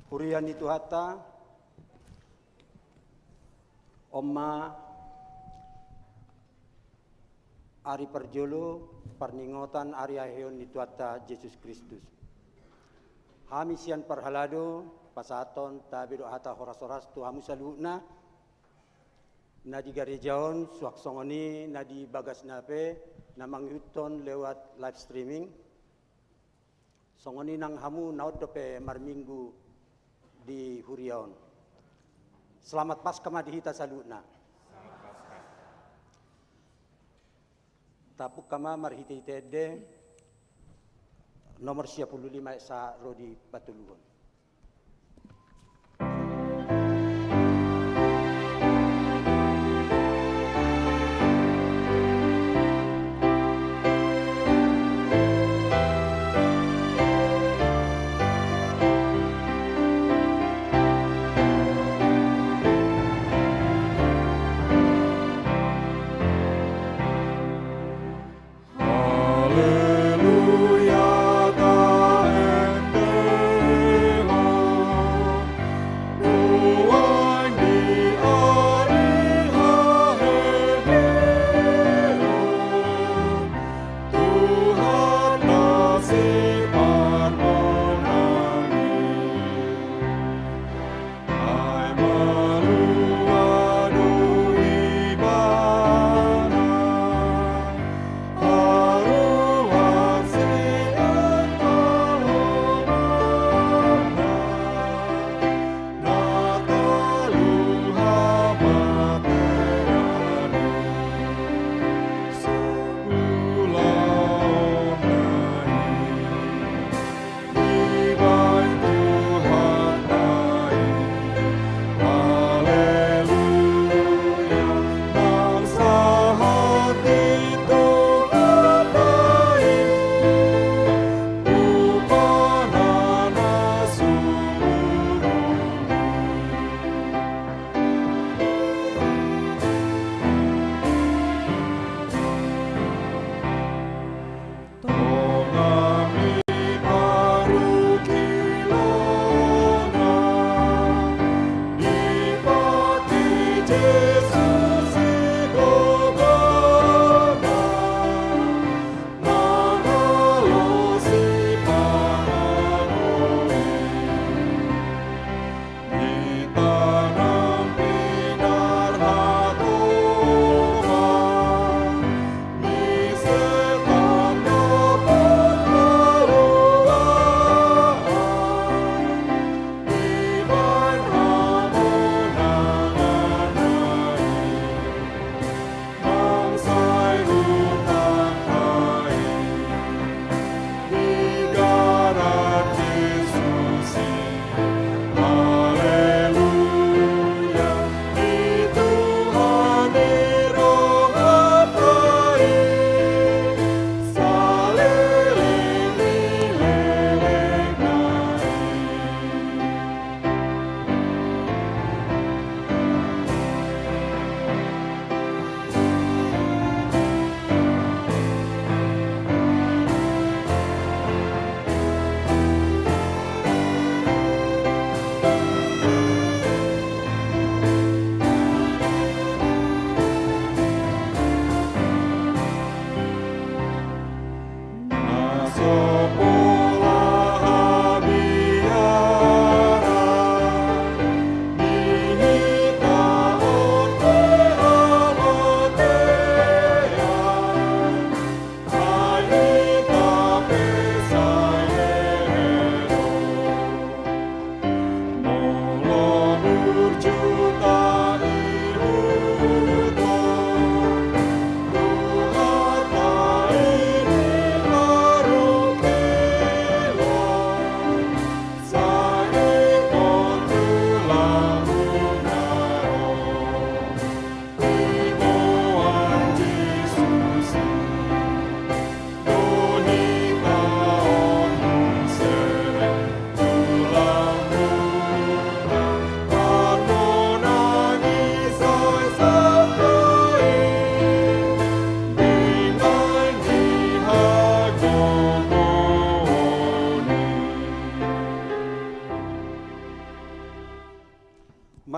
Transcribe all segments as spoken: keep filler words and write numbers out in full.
Huria ni Tuhanta, on ma ari parjolo parningotan ari haheheon ni Tuhanta Jesus Kristus. Hami sian parhalado pasahathon tabe dohot hata horas-horas tu hamu saluhutna, na di gareja on, suang songon i na di bagasna pe, na mangihuthon lewat live streaming. Songon i nang hamu na on dope marminggu di huria on. Selamat Paskah ma di hita saluhutna. Tapungka ma marhite-hite ende nomor sia pulu lima ayat sahat ro di patoluhon.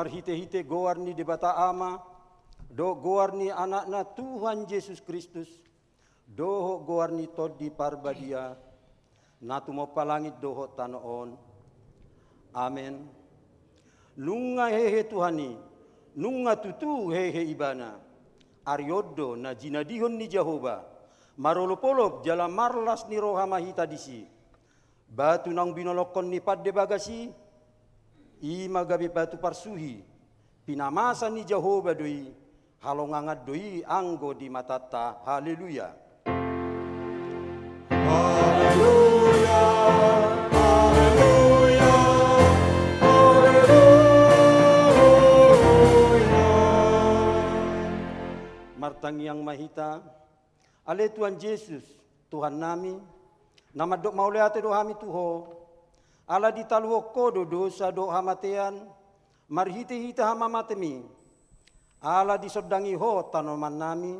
Marhite-hite goar ni Debata Ama, dohot goar ni Anakna Tuhan Jesus Kristus, dohot goar ni Tondi Parbadia, na tumompa langit dohot tano on. Amen. Nunga hehe Tuhan i, nunga tutu hehe Ibana. Ari on do na jinadihon ni Jahowa, marolop-olop jala marlas ni roha ma hita disi. Batu naung binolongkon ni pande bagas i, i ma gabe batu parsuhi, pinamasa ni Jahowa do i, halongangan do i anggo di matanta. Haleluya. Haleluya, haleluya, haleluya. Martangiang ma hita. Ale Tuhan Jesus, Tuhannami, na mandok mauliate do hami tu Ho, ala ditaluhon Ho do dosa dohot hamatean, marhite-hite hamamate-Mi, ala disondangi Ho tanomannami,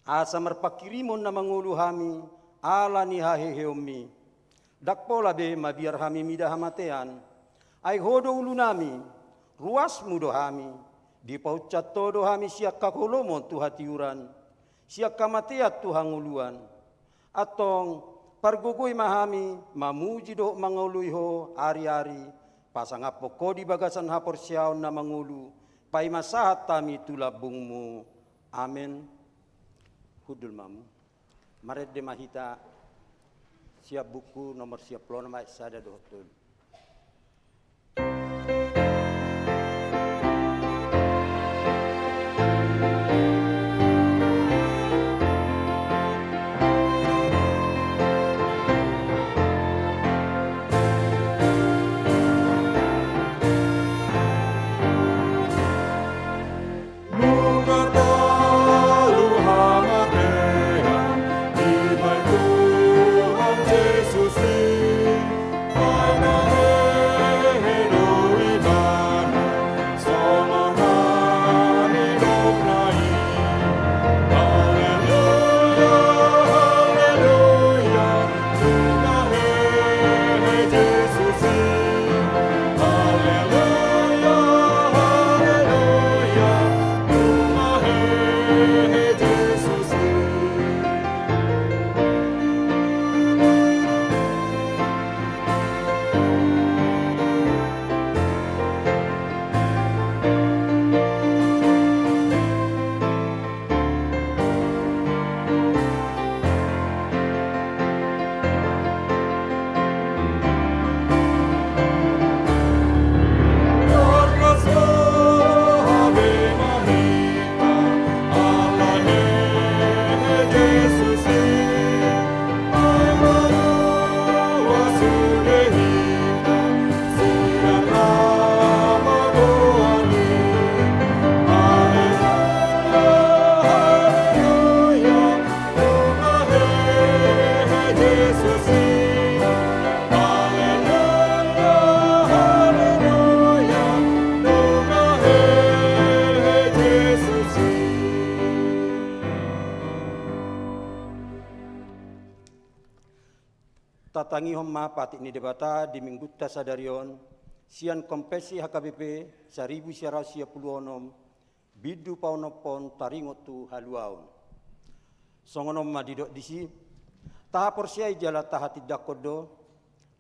asa marpanghirimon na mangolu hami, ala ni haheheon-Mi. Ndang pola be mabiar hami mida hamatean. Ai Ho do ulunami, ruasMu do hami, dipahunsat Ho do hami sian haholomon tu hatiuran, sian hamatean tu hangoluan. Antong, pargogoi ma hami, mamuji dohot mangoloi Ho ari-ari, pasangaphon Ho di bagasan haporseaon na mangolu, paima sahat hami tu lambungMu. Amen. Hundul ma hamu. Marende ma hita sian buku nomor siaplono ma sada dohot tolu. Tatangihon ma patik ni Debata di Minggunta sadari on, sian Konfessi H K B P saribu sia ratus sia pulu onom, bindu paonomhon taringot tu haluaon. Songon on ma didok disi, tahaporseai jala tahatindangkon do,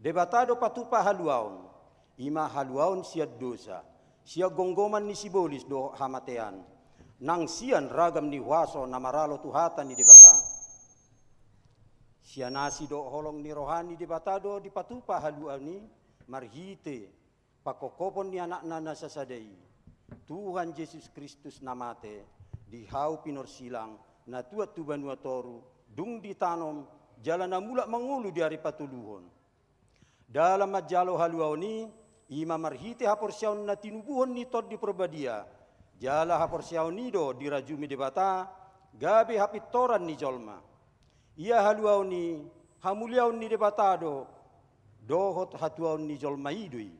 Debata do patupa haluaon, i ma haluaon sian dosa, sian gomgoman ni sibolis dohot hamatean, nang sian ragam ni huaso na maralo tu hata ni Debata. Sian asi dohot holong ni roha ni Debata do dipatupa haluaon i marhite pangkophopon ni Anakna na sasada i, Tuhan Jesus Kristus na mate, di hau pinorsilang, na tuat tu banua toru, dung ditanom, jala na mulak mangolu di ari patoluhon. Dalan manjalo haluaon i, i ma marhite haporseaon na tinubuhon ni Tondi Parbadia, jala haporseaon i do dirajumi Debata, gabe hapintoran ni jolma. Ia haluaon i, hamuliaon ni Debata do, dohot hatuaon ni jolma i do i.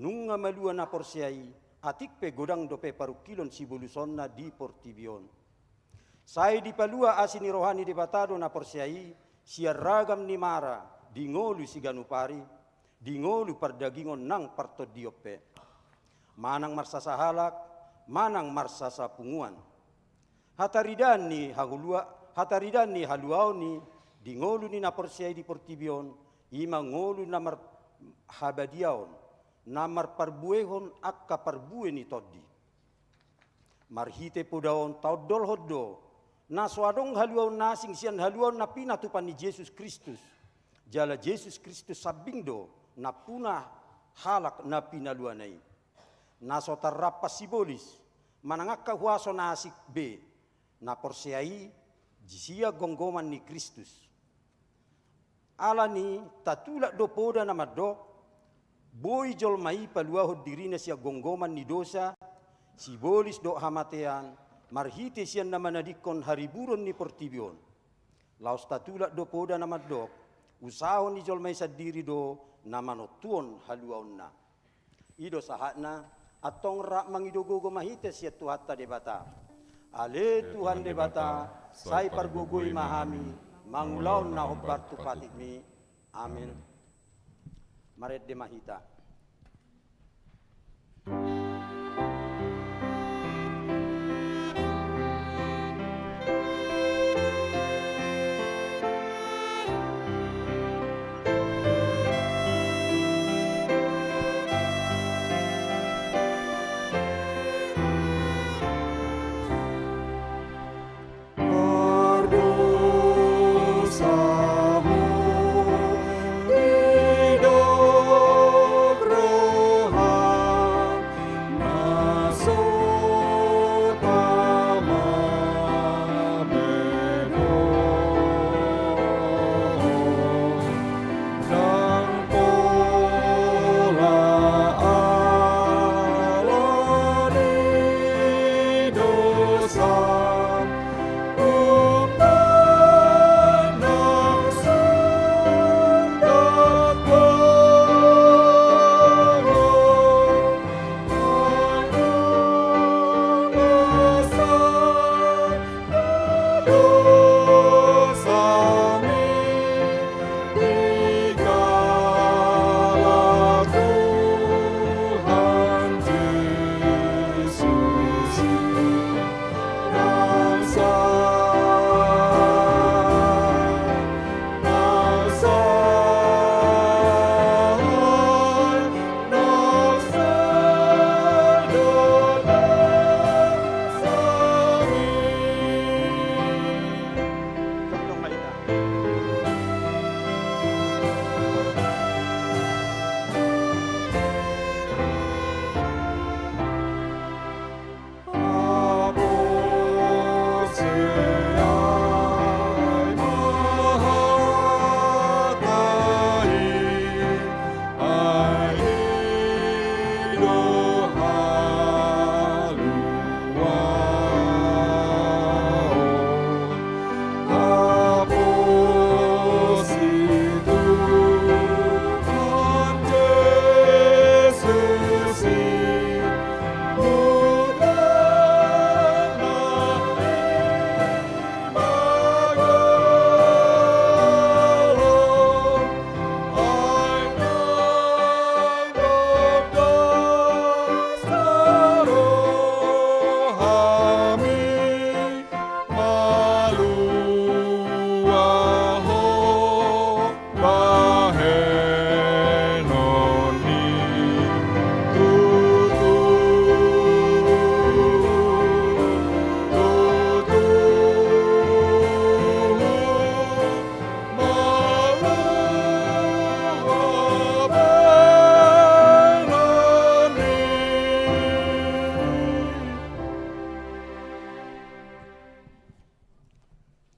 Nunga malua na porsea i, atik pe godang dope parungkilon sibolusonna di portibi on. Sai dipalua asi ni roha ni Debata do na porsea i, sian ragam ni mara, di ngolu siganup ari, di ngolu pardagingon nang partondion pe. manang marsasahalak, manang marsasapunguan. Hataridaan ni hangolua-, hataridaan ni haluaon i di ngolu ni na porsea i di portibi on, i ma ngolu na marhabadiaon, na marparbuehon angka parbue ni tondi. Marhite poda on taondolhon do na so adong haluaon na asing sian haluaon na pinatupa ni Jesus Kristus. Jala Jesus Kristus sambing do nampuna halak na pinaluana i. Na so tarrampas sibolis, manang angka huaso na asing be, na porsea i sian gomgoman ni Kristus. Alani i tatulak do poda na mandok, boi jolma i paluahon dirina sian gomgoman ni dosa, sibolis dohot hamatean, marhite sian na manadingkon hariburon ni portibi on. Laos tatulak do poda na mandok, usaha ni jolma i sandiri do na manontuhon haluaonna. I do sahatna. Antong rap mangido gogo ma hita sian Tuhanta Debata. Ale Tuhan Debata, sai pargogoi ma hami mangulahon na hombar tu patikmi. Amen. Marende ma hita.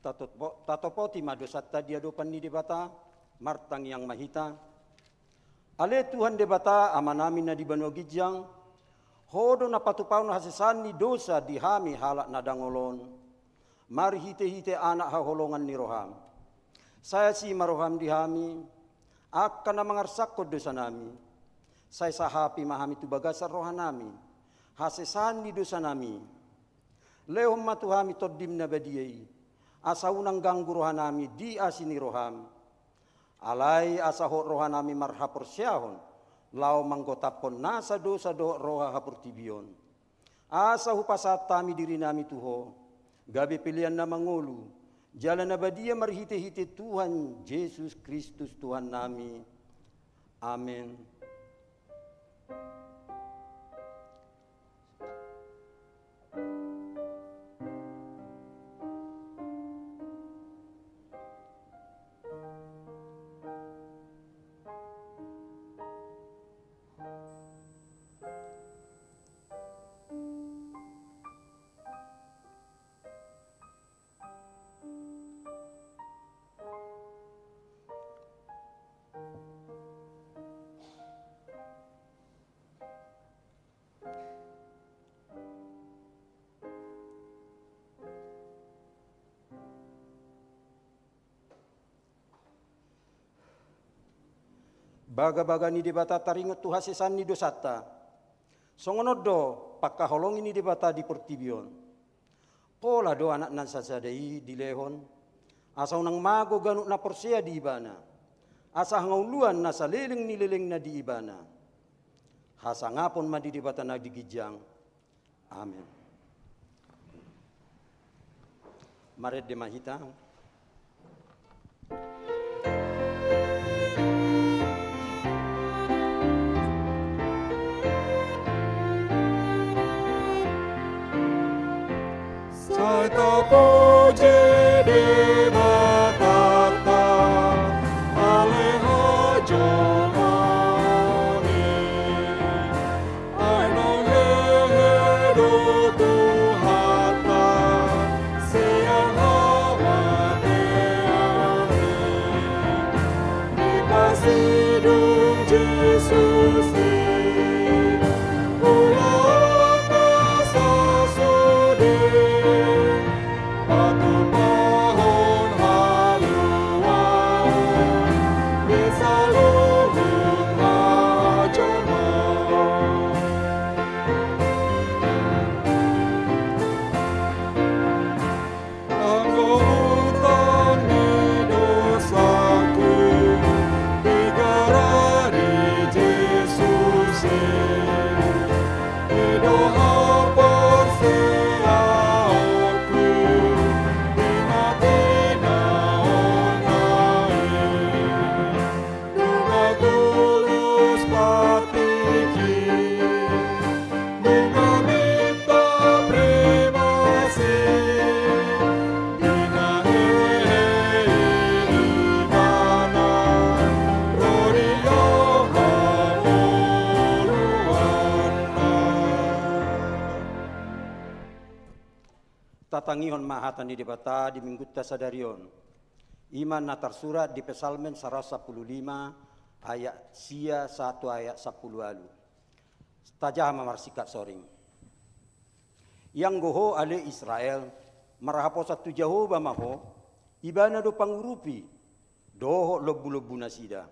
Tatopo-, tatopoti ma dosanta di adopan ni Debata, martangiang ma hita. Ale Tuhan Debata, Amanami na di banua ginjang, Ho do na patupahon hasesaan ni dosa di hami halak na dangol on, marhitehite Anak haholongan ni roham. Sai asi ma roham di hami, angka na mangarsakhon dosanami. Sai sahapi ma hami tu bagasan rohanami hasesaan ni dosanami. Lehon ma tu hami Tondim na badia i, asa unang ganggu rohanami di asi ni roham. Alai asa hot rohanami marhaporseaon laho manggotaphon nasa dosa dohot roha haportibion. Asa hupasahat hami dirinami tu Ho, gabe pelean na mangolu, jala na badia marhitehite Tuhan Jesus Kristus Tuhannami. Amen. Bagabaga ni Debata taringot tu hasesaan ni dosanta. Songon on do pangkaholongi ni Debata di portibi on. Pola do Anakna sasada i dilehon, asa unang mago ganup na porsea di Ibana, asa hangoluan na saleleng ni lelengna di Ibana. Hasangapon ma di Debata na di ginjang. Amen. Marende ma hita. Sai tapuji Debatanta ale hajolmaon i. Ai naung hehe do Tuhanta sian hamatean i. Dipasidung Jesus i ulaonta sasude. Patupahon haluaon di saluhut hajolmaon. Anggo utang ni dosaku digarari Jesus i. I do haporseaonku di na tinaonna i. Nunga tulus patik i, nunga minta primasi, di na hehe i Ibana ro di hangoluanna. Tatangihon ma hata ni Debata di Minggunta sadari on. I ma na tarsurat di Psalmen saratus sampulu lima ayat sia sahat tu ayat sampulu ualu. Tajaha ma marsingkat soring. Ianggo ho ale Israel, marhaposan tu Jahowa ma ho, Ibana do pangurupi dohot lombulombunasida.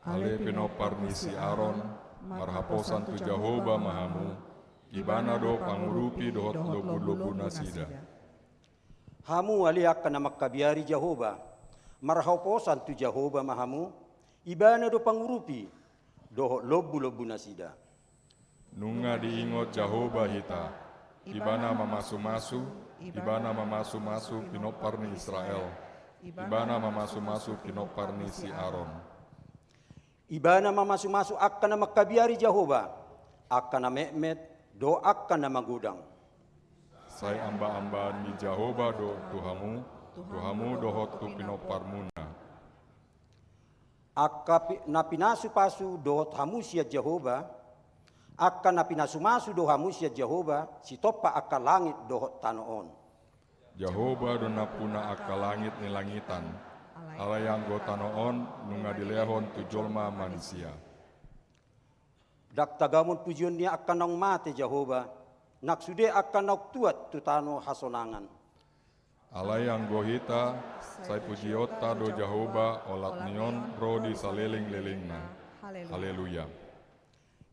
Ale pinompar ni si Aron, marhaposan tu Jahowa ma hamu, Ibana do pangurupi dohot lombulombunasida. Hamu ale angka na mangkabiari Jahowa, marhaposan tu Jahowa ma hamu, Ibana do pangurupi dohot lombulombunasida. Nunga diingot Jahowa hita, Ibana mamasumasu, Ibana mamasumasu pinompar ni Israel, Ibana mamasumasu pinompar ni si Aron. Ibana mamasumasu angka na mangkabiari Jahowa, angka na metmet dohot angka na magodang. Sai ambaambaan ni Jahowa do tu hamu, tu hamu dohot tu pinomparmuna. Angka pi-, na pinasupasu dohot hamu sian Jahowa, angka na pinasumasu do hamu sian Jahowa, sitompa angka langit dohot tano on. Jahowa do nampuna angka langit ni langitan, alai anggo tano on nunga dilehon tu jolma manisia. Ndang tagamon pujion ni angka naung mate Jahowa, nang sude angka naung tuat tu tano hasonangan. Alai anggo hita, sai pujionta do Jahowa olat ni on ro di salelenglelengna. Haleluya.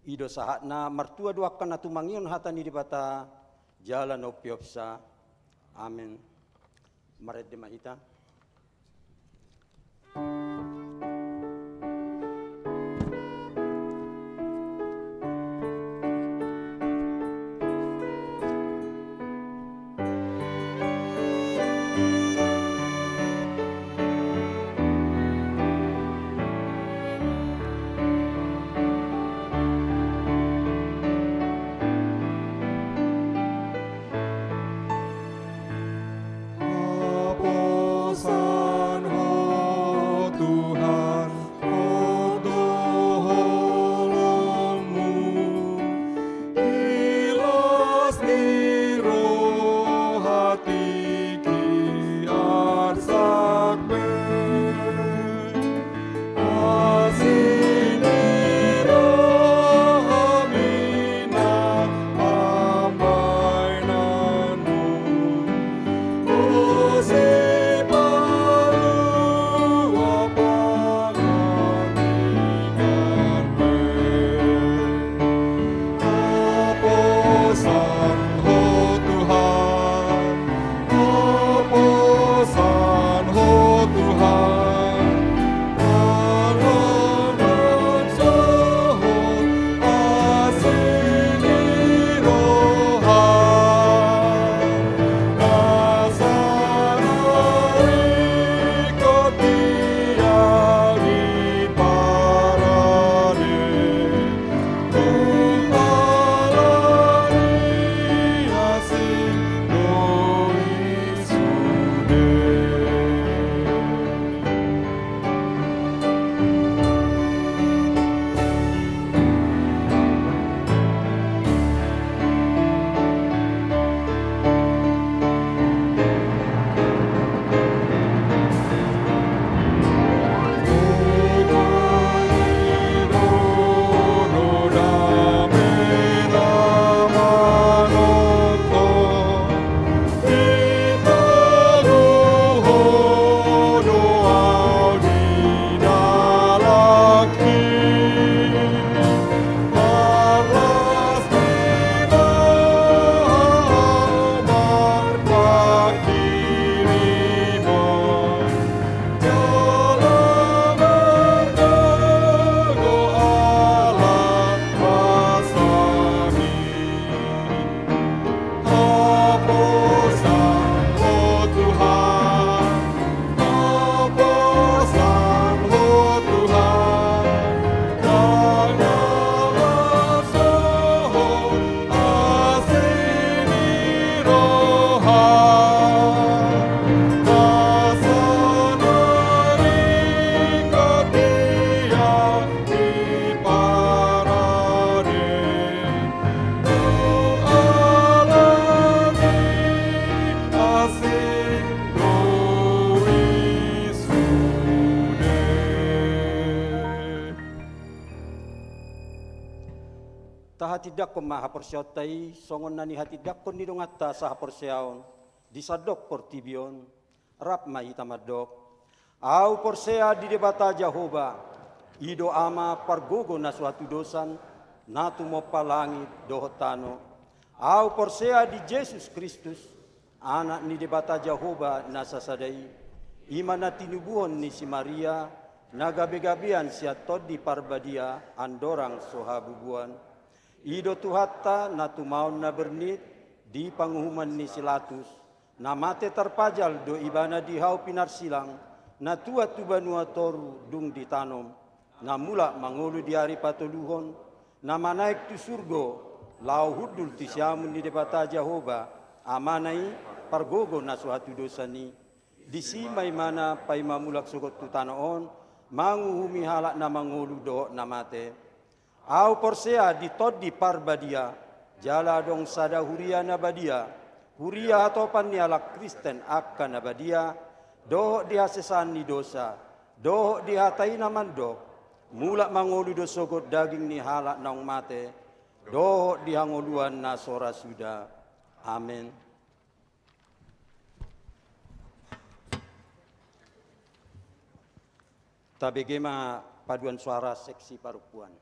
I do sahatna. Martua do angka na tumangihon hata ni Debata jala na umpeopsa. Amen. Marende ma hita. Tahatindangkon ma haporseaonta i songon na nihatindangkon ni donganta sahaporseaon di sandok portibi on. Rap ma hita mandok: Ahu porsea di Debata Jahowa, i do Ama pargogo na so hatudosan, na tumompa langit dohot tano. Ahu porsea di Jesus Kristus, Anak ni Debata Jahowa na sasada i, i ma na tinubuhon ni si Maria, na gabegabean sian Tondi Parbadia andorang so habubuan. I do Tuhanta na tumaon na bernit di panguhuman ni si Latus, na mate tarpajal do Ibana di hau pinarsilang, na tuat tu banua toru dung ditanom, na mulak mangolu di ari patoluhon, na manaek tu surgo, laho hundul tu siamun ni Debata Jahowa, Amana i, pargogo na so hatudosan i. Disi ma Ibana paima mulak sogot tu tano on, manguhumi halak na mangolu dohot na mate. Ahu porsea di Tondi Parbadia, jala adong sada huria na badia, huria hatopan ni halak Kristen angka na badia, dohot di hasesaan ni dosa, dohot di hata i na mandok: Mulak mangolu do sogot daging ni halak naung mate, dohot di hangoluan na so ra suda. Amen. Tabege ma paduan suara seksi parompuan.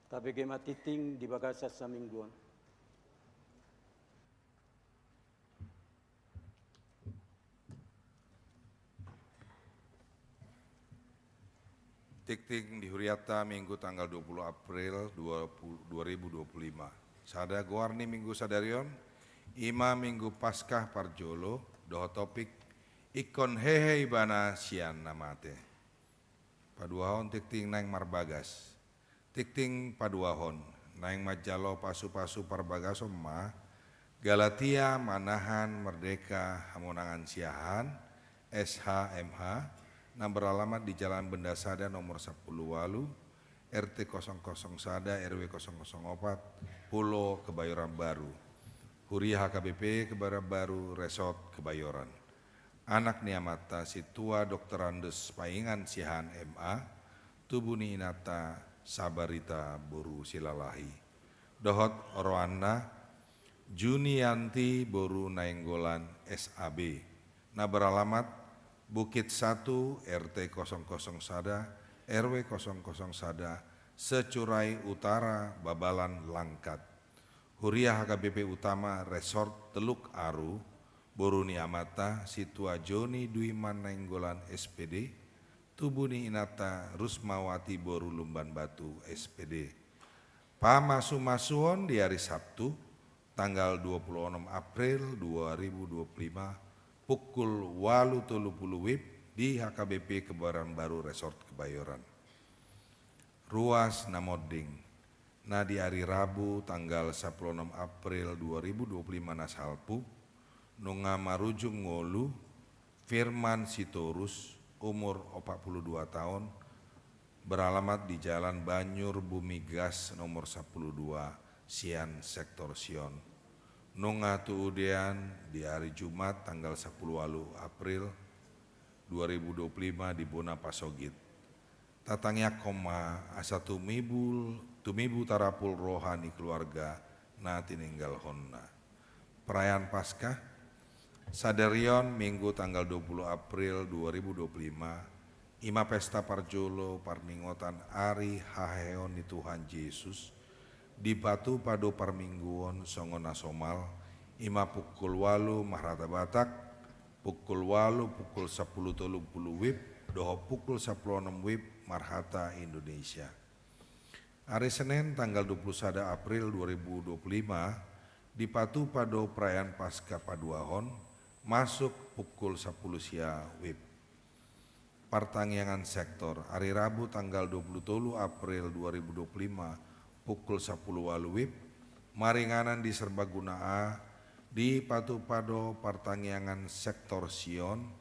Tabege ma tingting di bagasan saminggu on. Tingting di hurianta Minggu tanggal dua puluh April dua puluh, dua ribu dua puluh lima. Sada goar ni Minggu sadari on, i ma Minggu Paskah parjolo, dohot topik, ingkon hehe ibana sian na mate. Paduahon tingting naeng marbagas. Tingting paduahon, naeng manjalo pasupasu parbagason ma, Galatia manahan merdeka hamonangan siahaan, S H M H, na beralamat di Jalan Benda Sada nomor sapuluh walu, R T kosong kosong sada, R W kosong kosong opat, Pulo Kebayoran Baru. Huria H K B P Kebayoran Baru, Resort Kebayoran. Anak ni amanta Sintua Doktorandus Paingan Siahaan M A, tubu ni inanta Sabarita boru Silalahi. Dohot oroanna Junianti boru Nainggolan S A B, na beralamat Bukit Satu, R T kosong kosong sada, R W kosong kosong sada, Securai Utara, Babalan, Langkat. Huria H K B P Utama Resort Teluk Aru, boru ni amanta Sintua Joni Duiman Nainggolan S P D, tubu ni inanta Rusmawati boru Lumban Batu S P D. Pamasumasuon di ari Sabtu, tanggal dua puluh onom April dua ribu dua puluh lima, pukul walu tolu puluh wib di H K B P Kebayoran Baru Resort Kebayoran. Ruas na monding. Na di ari Rabu tanggal sapuluh onom April dua ribu dua puluh lima na salpu, nunga marujung ngolu Firman Sitorus, umur opat puluh dua taon, beralamat di Jalan Banjur Bumi Gas nomor sapuluh dua, sian sektor Sion. Nunga tuudean di ari Jumat tanggal sapuluh walu April dua ribu dua puluh lima di bona pasogit. Tatangiangkon ma asa tumibu, tumibu tarapul roha ni keluarga na tininggalhonna. Perayaan Paskah, sadari on Minggu tanggal dua puluh April dua ribu dua puluh lima, i ma pesta parjolo parningotan ari haheheon ni Tuhan Jesus, dipatupa do parmingguon songon na somal, i ma pukul walu marhata Batak, pukul walu, pukul sapuluh tolu puluh wib, dohot pukul sapuluh onom wib marhata Indonesia. Ari Senen tanggal dua puluh sada April dua ribu dua puluh lima, dipatupa do perayaan Paskah paduahon, masuk pukul sapuluh sia wib. Partangiangan sektor, ari Rabu tanggal dua puluh tolu April dua ribu dua puluh lima, pukul sapuluh walu wib, maringanan di Serbaguna A, dipatupa do partangiangan sektor Sion,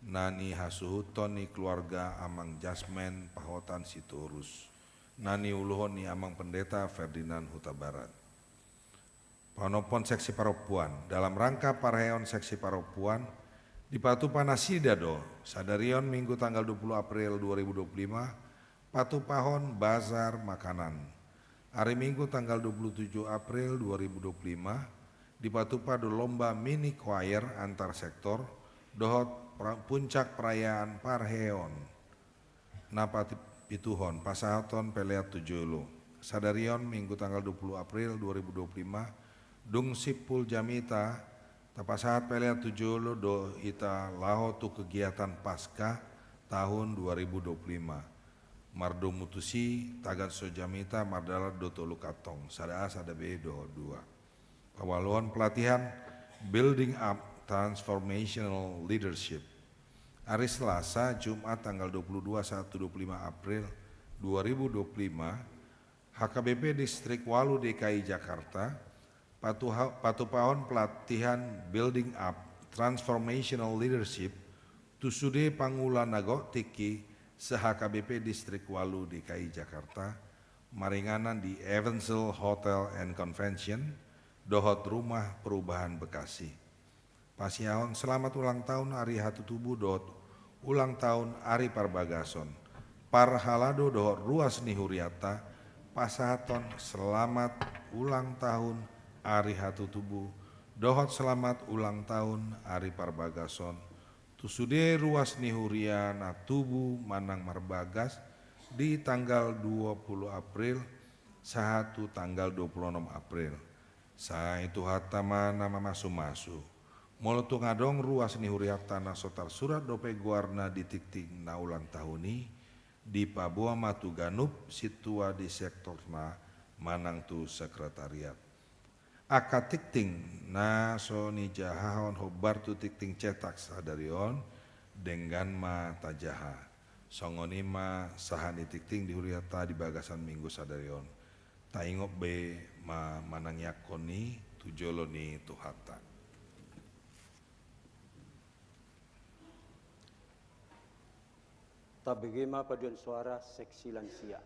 na nihasuhuton ni keluarga Amang Jasmen Pahotan Sitorus, na niuluhon ni Amang Pendeta Ferdinand Hutabarat. Panompon seksi parompuan. Dalam rangka parheon seksi parompuan, dipatupa nasida do, sadari on Minggu tanggal dua puluh April dua ribu dua puluh lima, patupahon bazar makanan. Ari Minggu tanggal dua puluh tujuh April dua ribu dua puluh lima, dipatupa do lomba mini choir antar sektor, dohot pra-, puncak perayaan parheon. Na pati-, pituhon, pasahaton pelean tu jolo. Sadari on, Minggu tanggal dua puluh April dua ribu dua puluh lima, dung simpul jamita, tapasahat pelean tu jolo do hita laho tu kegiatan Paskah tahun dua ribu dua puluh lima. Mardomu tusi, tagan so jamita, mardalan do tolu kantong, sada A, sada B, dohot dua. Paualuhon pelatihan Building Up Transformational Leadership. Ari Selasa, Jumat tanggal dua puluh dua sahat tu dua puluh lima April dua ribu dua puluh lima, H K B P Distrik walu D K I Jakarta patuha-, patupahon pelatihan Building Up Transformational Leadership tu sude pangula na gok tingki se-H K B P Distrik walu D K I Jakarta, maringanan di Evansville Hotel and Convention, dohot Rumah Perubahan Bekasi. Pasiahon selamat ulang tahun ari hatutubu dohot ulang tahun ari parbagason. Parhalado dohot ruas ni hurianta, pasahaton selamat ulang tahun ari hatutubu, dohot selamat ulang tahun ari parbagason, tu sude ruas ni huria na tubu manang marbagas di tanggal dua puluh April sahat tu tanggal dua puluh onom April. Sai Tuhanta ma na mamasumasu. Molo tung adong ruas ni hurianta na so tarsurat dope goarna di tingting na ulang tahun i, dipaboa ma tu ganup sintua di sektorna manang tu sekretariat. Angka tingting na so nijahahon hombar tu tingting cetak sadari on, denggan ma tajaha. Songon i ma sahat ni tingting di hurianta di bagasan minggu sadari on. Taingot be ma manangiangkon i tu jolo ni Tuhanta. Tabege ma paduan soara seksi lansia.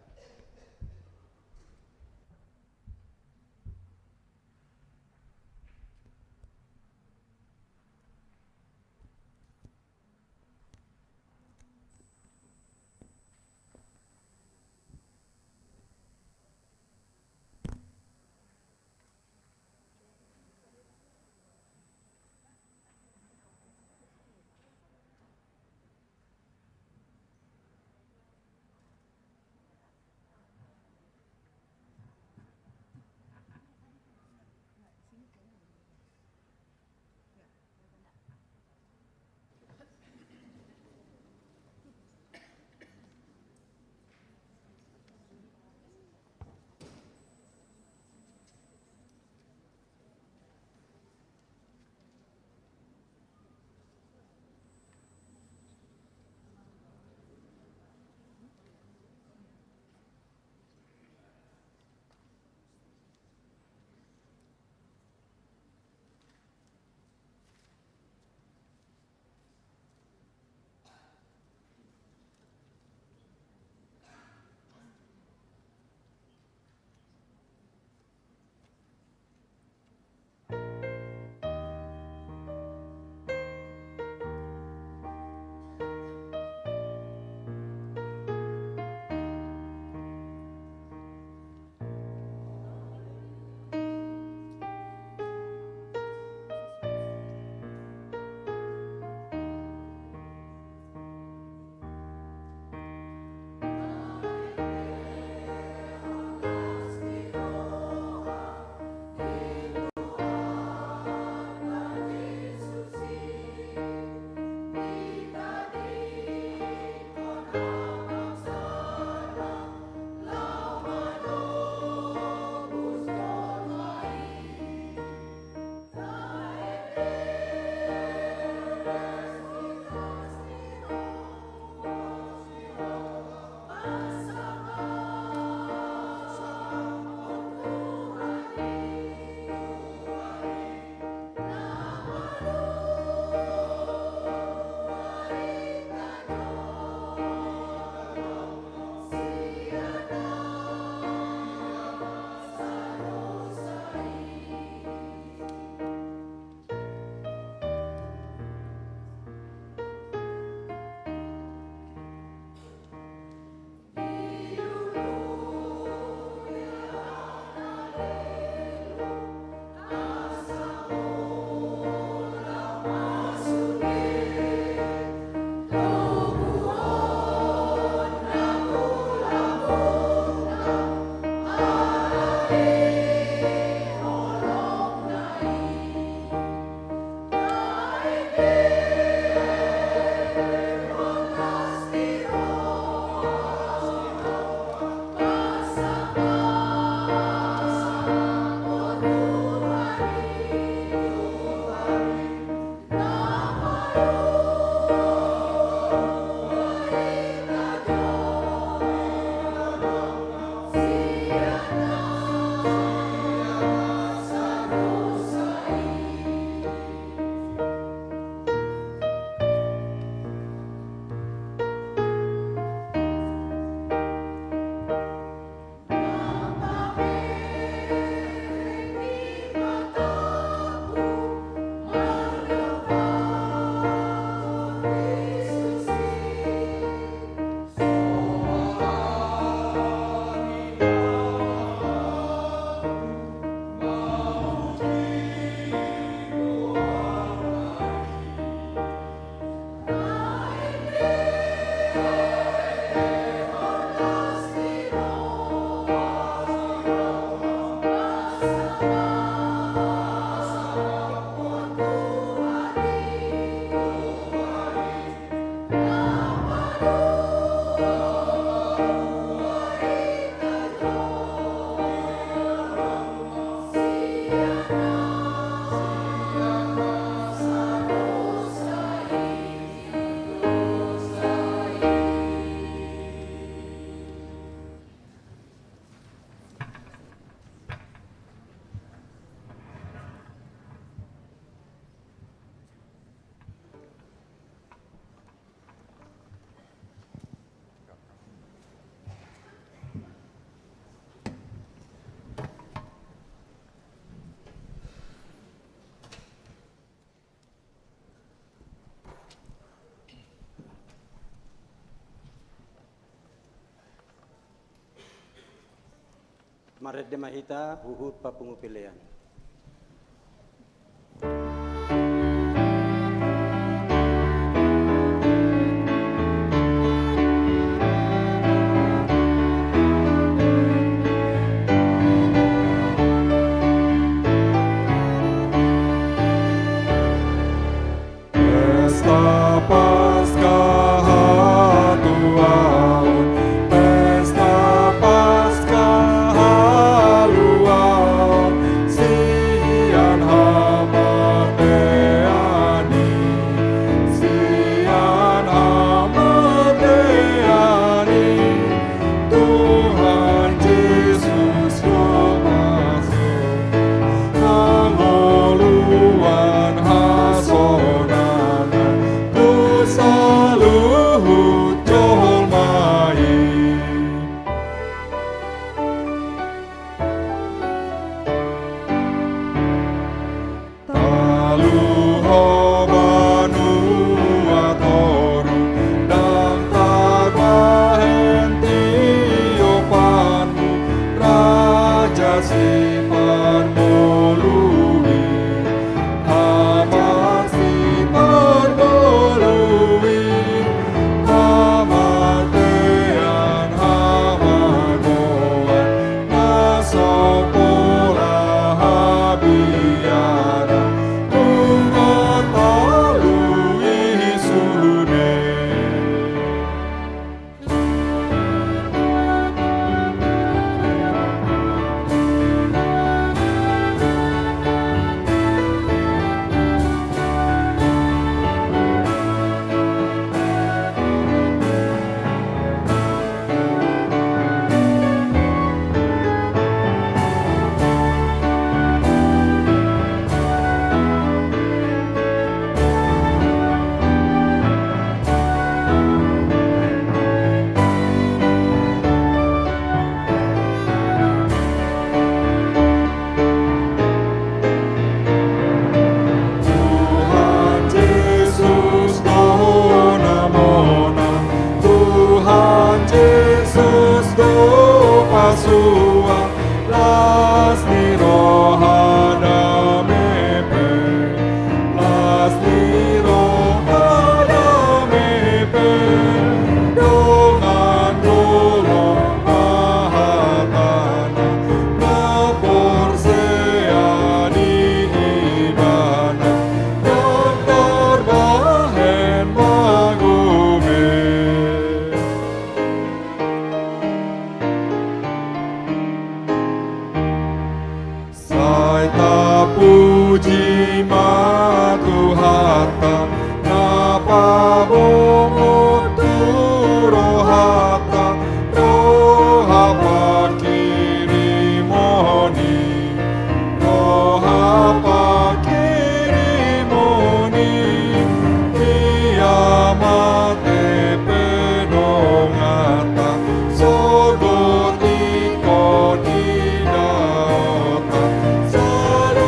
Marende ma hita huhut papungu pelean. Pesta Paska hatuaon, pesta Paska haluaon, sian hamatean i, sian hamatean i. Tuhan Jesus do pasu, hangoluan hasonangan tu saluhut jolma i. Taluhon banua toru, ndang tarbahen tiopanmu, Raja Siparngoluan, Amang Siparngoluan, hamatean hamagoan, na so pola habiaran, nunga talu i sude. Tuhan Jesus do na monang, Tuhan Jesus do pasu, las ni roha dame pe, las ni roha dame pe, dongan dolok ma hatana, na porsea di Ibana, ndang tarbahen mangome. Sai tapuji ma Tuhanta, na pabongot tu rohanta, roha pangkirimon i, roha pangkirimon i, ia mate pe donganta, sogot ingkon idaonta, salu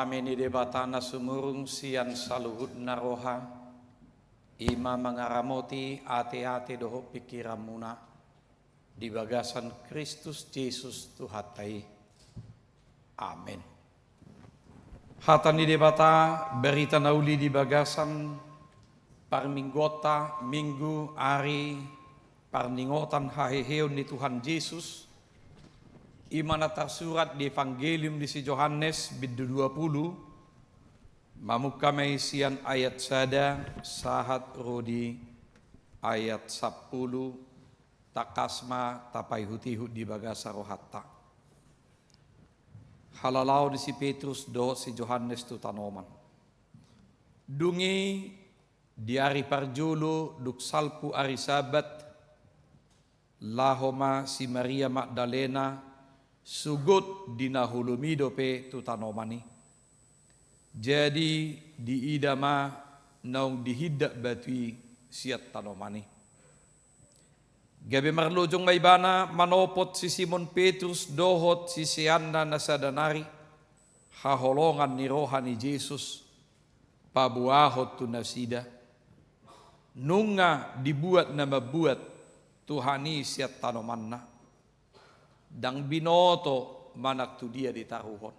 Dame ni Debata na sumurung sian saluhutna roha, i ma mangaramoti ateate dohot pingkiranmuna di bagasan Kristus Jesus Tuhanta i. Amen. Hata ni Debata, barita na uli di bagasan parmingguonta, minggu ari parningotan haheheon ni Tuhan Jesus, i ma na tarsurat di Evangelium di si Johannes, bindu dua pulu, mamungka ma i sian ayat sada sahat ro di ayat sampulu, tangkas ma tapaihutihut di bagasan rohanta. Halalaon ni si Petrus dohot si Johannes tu tanoman. Dung i di ari parjolo dung salpu ari Sabat, laho ma si Maria Magdalena, sogot di na holom i dope tu tanoman i. Jadi diida ma naung dihindat batu i sian tanoman i. Gabe marlojong ma ibana manopot si Simon Petrus dohot siseanna na sada nari haholongan ni roha ni Jesus paboahon tu nasida, nunga dibuat na mambuat Tuhan i sian tanomanna. Ndang binoto manang tu dia ditaruhon.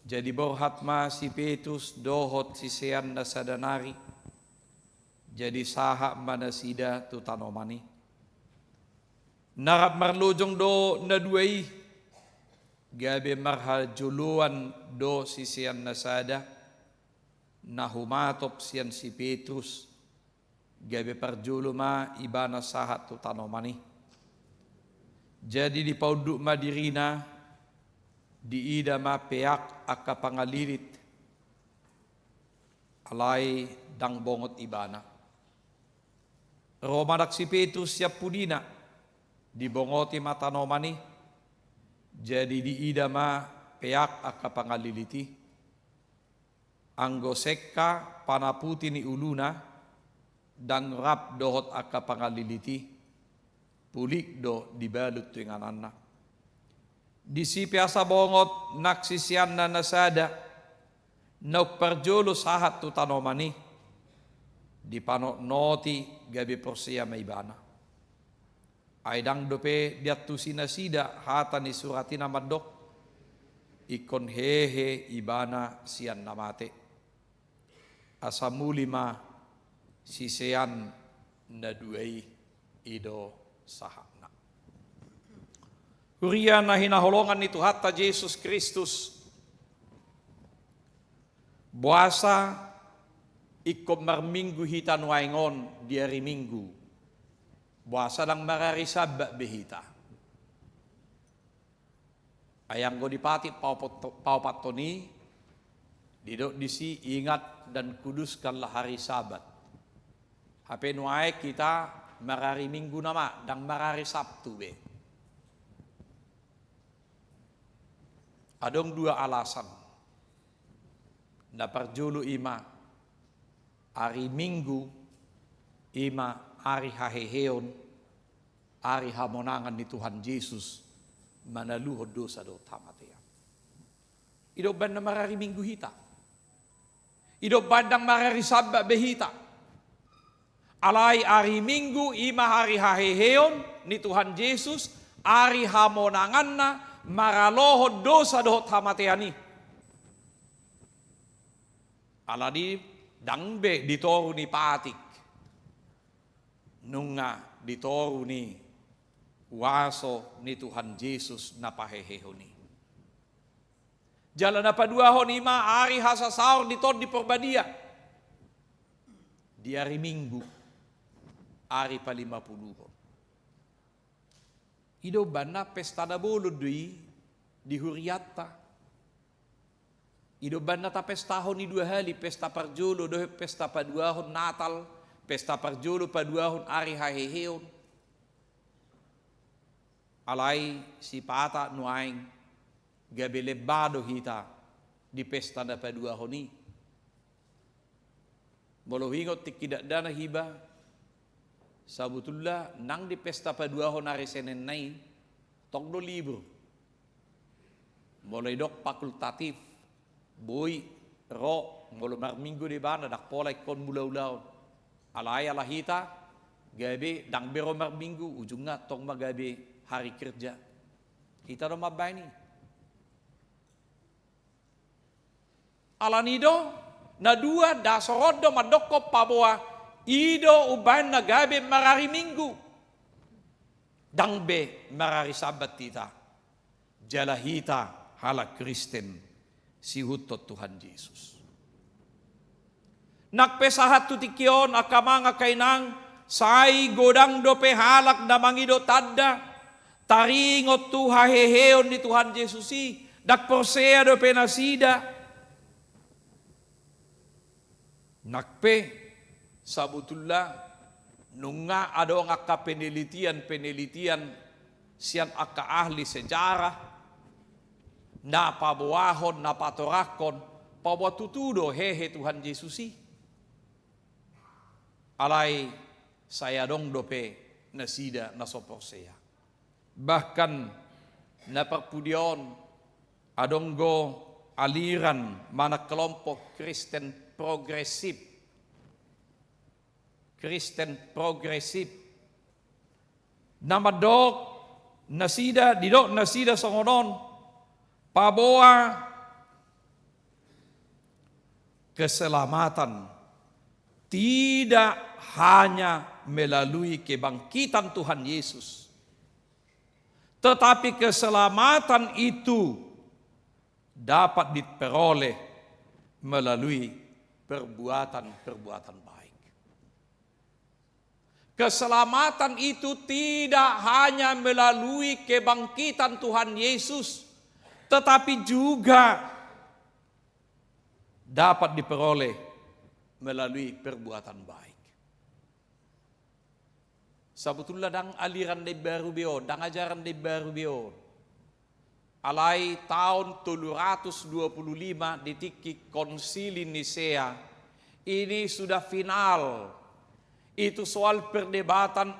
Jadi borhat ma si Petrus dohot siseanna sada nari. Jadi sahat ma nasida tu tanoman i. Na rap marlojong do na dua i, gabe marhajoloan do siseanna sada na humatop sian si Petrus, gabe parjolo ma ibana sahat tu tanoman i. Jadi dipaunduk ma dirina, diida ma peak angka pangalilit, alai ndang bongot ibana. Ro ma nang si Petrus sian pudina, dibongoti ma tanoman i, jadi diida ma peak angka pangalilit i. Anggo sengka panaputi ni uluna, ndang rap dohot angka pangalilit i, pulik do dibalut tu ingananna. Disi pe asa bongot nang siseanna na sada, naung parjolo sahat tu tanoman i, dipanotnoti gabe porsea ma ibana. Ai ndang dope diantusi nasida hata ni surat i na mandok, ingkon hehe ibana sian na mate. Asa muli ma sisean na dua i, i do sahatna. Huria na hinaholongan ni Tuhanta Jesus Kristus, boasa ingkon marminggu hita nuaeng on di ari Minggu? Boasa ndang marari Sabat be hita? Ai anggo di patik paopat-, paopathon i, didok disi, "Ingat dan kuduskanlah hari Sabat." Hape nuaeng hita marari Minggu nama, ndang marari Sabtu be. Adong dua alasan. Na parjolo i ma, ari Minggu i ma ari haheheon, ari hamonangan ni Tuhan Jesus manaluhon dosa dohot hamatean. I do umbahen na marari Minggu hita. I do umbahen ndang marari Sabat be hita. Alai ari Minggu i ma ari haheheon ni Tuhan Jesus, ari hamonanganna maralohon dosa dohot hamatean i. Alani ndang be di toru ni patik, nunga di toru ni huaso ni Tuhan Jesus na pahehehon i. Jala na paduahon i ma ari hasasaor di Tondi Porbadia. Di ari Minggu, ari palimapuluhon. I do umbahen na pesta na bolon do i di hurianta. I do umbahen na tapestahon i dua hali, pesta parjolo dohot pesta paduahon Natal, pesta parjolo paduahon ari haheheon. Alai sipata nuaeng gabe lemba do hita di pesta na paduahon i. Molo huingot tingki dakdanak iba, sabotulna nang di pesta paduahon ari Senenna i, tong do libur. Molo didok fakultatif, Boi ro molo marminggu do ibana, ndang pola ingkon mulaulaon. Alai ala hita gabe ndang be ro marminggu, ujungna tong ma gabe hari kerja. Hita do mambaen i. Alani do, na dua, ndang so ro do mandokkon paboa i do umbaen na gabe marari Minggu. Ndang be marari Sabat hita. Jala hita halak Kristen siihuthon Tuhan Jesus. Nang pe sahat tu tingki on, angka amang, angka inang, sai godang dope halak na mangido tanda, taringot tu haheheon ni Tuhan Jesus i, ndang porsea dope nasida. Nang pe sabotulna nunga adong angka penelitian-penelitian sian angka ahli sejarah na paboahon, na patorangkon, paboa tutu do hehe Tuhan Jesus i. Alai sai adong dope nasida na so porsea. Bahkan na parpudi on adong do aliran manang kelompok Kristen progresif. Kristen progresif. Na mandok nasida, didok nasida songon on, paboa keselamatan tidak hanya melalui kebangkitan Tuhan Yesus, tetapi keselamatan itu dapat diperoleh melalui perbuatan-perbuatan baik. Keselamatan itu tidak hanya melalui kebangkitan Tuhan Yesus, tetapi juga dapat diperoleh melalui perbuatan baik. Sabotulna ndang aliran na imbaru be on, ndang ajaran na imbaru be on. Alai taon tolu ratus dua pulu lima di tingki Konsili Nisea, ini sudah final. Itu soal perdebatan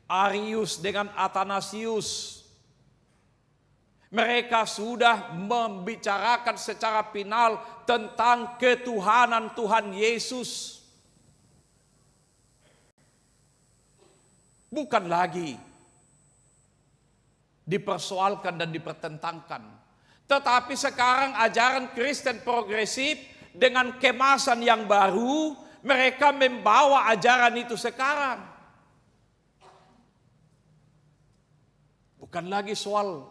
Arius dengan Athanasius. Mereka sudah membicarakan secara final tentang ketuhanan Tuhan Yesus. Bukan lagi dipersoalkan dan dipertentangkan. Tetapi sekarang ajaran Kristen progresif dengan kemasan yang baru, mereka membawa ajaran itu sekarang. Bukan lagi soal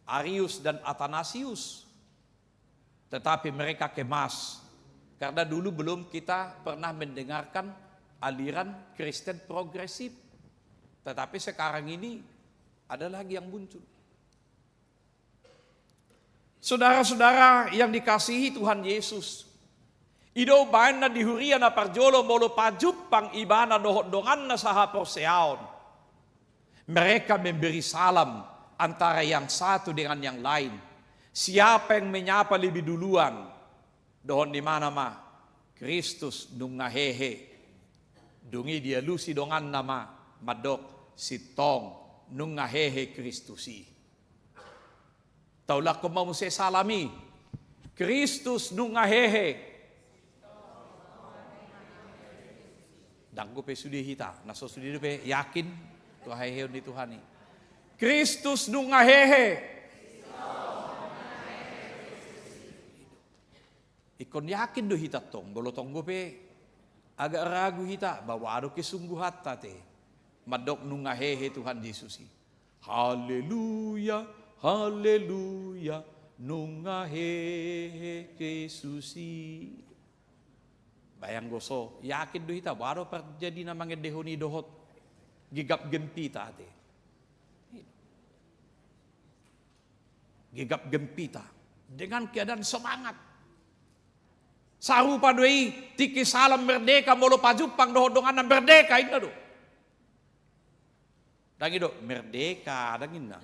Arius dan Athanasius, tetapi mereka kemas. Karena dulu belum kita pernah mendengarkan aliran Kristen progresif. Tetapi sekarang ini ada lagi yang muncul. Saudara-saudara yang dikasihi Tuhan Yesus, i do umbaen na di huria na parjolo molo pajumpang ibana dohot donganna sahaporseaon. Mereka memberi salam antara yang satu dengan yang lain. Siapa yang menyapa lebih duluan? Dohot ni ibana ma, Kristus nunga hehe. Dung i dialusi donganna ma mandok, sintong, nunga hehe Kristus i. Taulakhon ma muse salam i. Kristus nunga hehe. Ndang dope sude hita, na so sude dope yakin tu haheheon ni Tuhan i. Kristus nunga hehe. Ingkon yakin do hita tong, molo tong dope agak ragu hita, ba boha do kesungguhanta te mandok nunga hehe Tuhan Jesus i. Haleluya, haleluya, nunga hehe Jesus i. Ba anggo so yakin do hita, boha do parjadina mangendehon i dohot gegap gempita te. Gegap gempita, dengan keadaan semangat. Sarupa do i tingki salam merdeka molo pajumpang dohot donganna, merdeka, inna do. Ndang i do merdeka, ndang inna.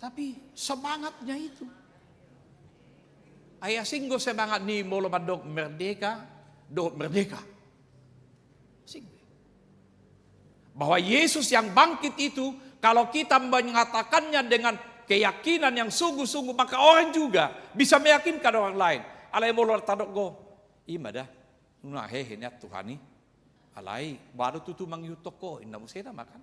Tapi semangatnya itu. Ai asing do semangat ni molo mandok merdeka dohot merdeka. Asing do. Bahwa Yesus yang bangkit itu, kalau kita mengatakannya dengan Keyakinan yang sungguh-sungguh, maka orang juga bisa meyakinkan orang lain. Alai molo tadok ho, ima da, nunga hehe nian Tuhan i. Alai boha do tutu mangihuthon ho, inna muse nama kan.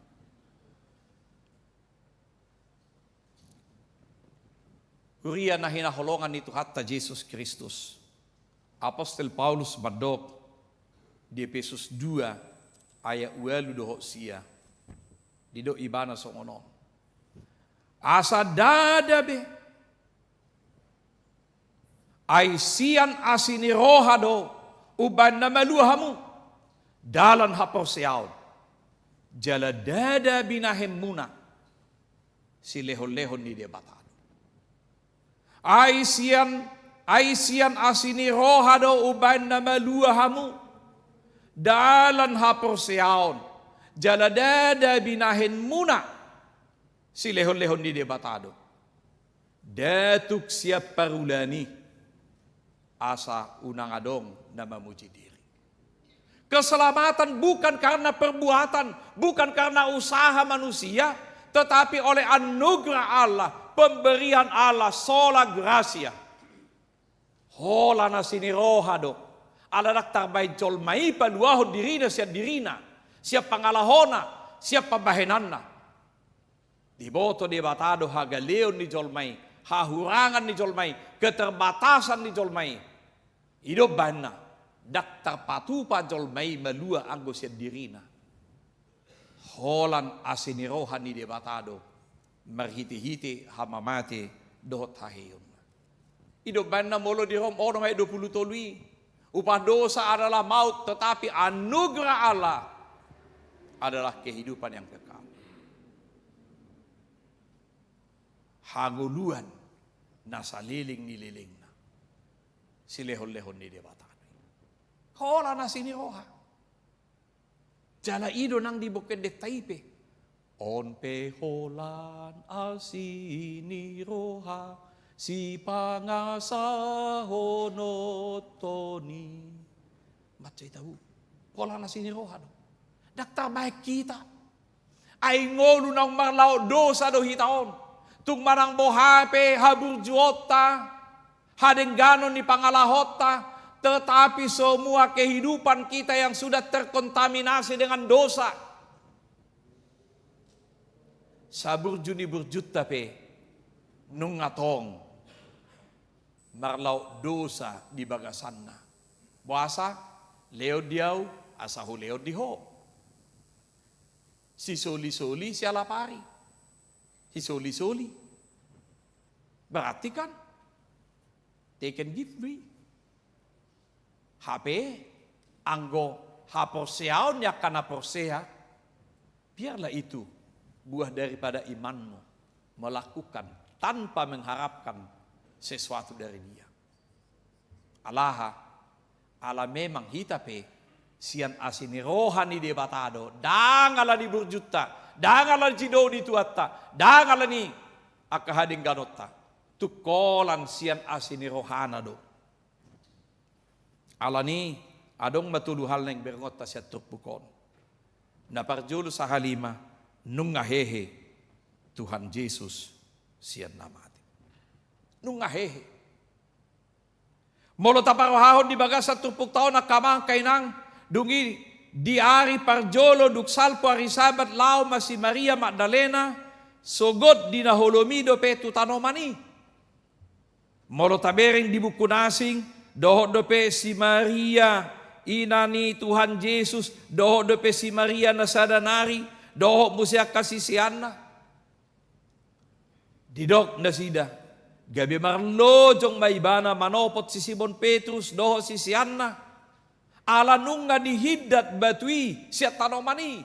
Huria na hinaholongan ni Tuhanta Jesus Kristus. Apostel Paulus mandok di Efesus dua ayat ualu dohot sia. Didok ibana songon on. Asa ndada be. Ai sian asi ni roha do umbahen na malua hamu dalan haporseaon. Jala ndada binahenmuna silehon-lehon ni Debata do. Ai sian, ai sian asi ni roha do umbahen na malua hamu dalan haporseaon. Jala ndada binahenmuna silehon-lehon ni Debata do. Datuk sian parulan i asa unang adong na mamuji diri. Keselamatan bukan karena perbuatan, bukan karena usaha manusia, tetapi oleh anugerah Allah, pemberian Allah, sola gratia. Holan asi ni roha do. Ala ndang tarbahen jolma i paluahon dirina sian dirina, sian pangalahona, sian pambahenanna. Diboto Debata do hagaleon ni jolma i, hahurangan ni jolma i, keterbatasan ni jolma i. I do umbahenna, ndang tarpatupa jolma i malua anggo sian dirina. Holan asi ni roha ni Debata do, marhite-hite hamamate dohot haheionna. I do umbahenna molo di Rom onom ayat dua puluh tolu i, upah dosa adalah maut, tetapi anugerah Allah adalah kehidupan yang kekal. Hangoluan na saleleng ni lelengna silehon-lehon ni Debata. Holan asi ni roha. Jala i do nang di bongken denta i pe. On pe holan asi ni roha sipangasahononton i. Mansai tahu. Holan asi ni roha do. Ndang tarbahen hita. Ai ngolu naung marlaok dosa do hita on. Tung manang boha pe haburjuonta, hadengganon ni pangalahonta, tetapi semua kehidupan kita yang sudah terkontaminasi dengan dosa. Saburju ni burjunta pe nunga tong marlaok dosa di bagasanna. Boasa? Lehon di ahu, asa hulehon di ho. Sisoli-soli sialap ari. Sisoli-soli. Berarti kan they can give me. Hape anggo haporseaon ni angka na porsea, biarlah itu buah daripada imanmu, melakukan tanpa mengharapkan sesuatu dari dia. Alaha, ala memang hita pe sian asi ni roha ni Debata do, ndang ala ni burjunta, ndang ala ni sidok ni tuanta, ndang ala ni angka hadengganonta, tung holan sian asi ni rohana do. Alani adong ma tolu hal naeng berengonta sian turpuk on. Na parjolo sahalima, nunga hehe Tuhan Jesus sian na mate. Nunga hehe. Molo taparrohahon di bagasan turpukta on angka amang angka inang, dung i di ari parjolo dung salpu ari Sabat laho ma si Maria Magdalena, sogot di na holom i dope tu tanoman i. Molo tabereng di buku na asing, dohot dope si Maria, ina ni Tuhan Jesus, dohot dope si Maria na sada nari, dohot muse angka siseanna. Didok nasida, gabe marlojong ma ibana manopot si Simon Petrus dohot siseanna, ala nunga dihindat batu i sian tanoman i.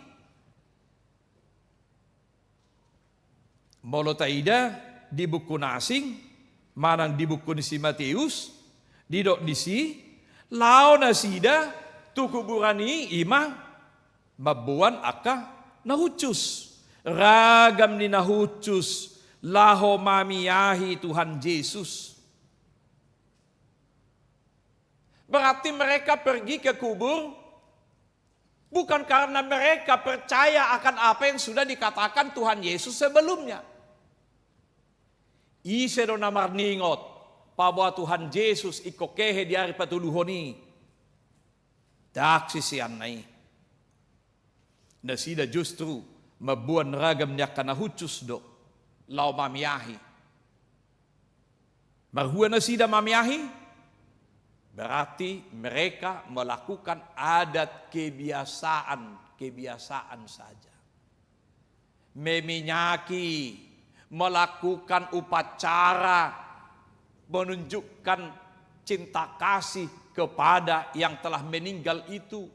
Molo taida di buku na asing, manang di buku ni si Mateus, didok disi, laho nasida tu kuburan i ima mamboan angka na hushus, ragam ni na hushus, laho mamiahi Tuhan Jesus. Berarti mereka pergi ke kubur bukan karena mereka percaya akan apa yang sudah dikatakan Tuhan Yesus sebelumnya. Ise do na marningot paboa Tuhan Jesus ingkon hehe di ari patoluhon i? Ndang siseanna i. Nasida justru mamboan ragam ni angka na hushus do laho mameahi. Marhua nasida mameahi? Berarti mereka melakukan adat kebiasaan-kebiasaan saja. Meminyaki, melakukan upacara, menunjukkan cinta kasih kepada yang telah meninggal itu.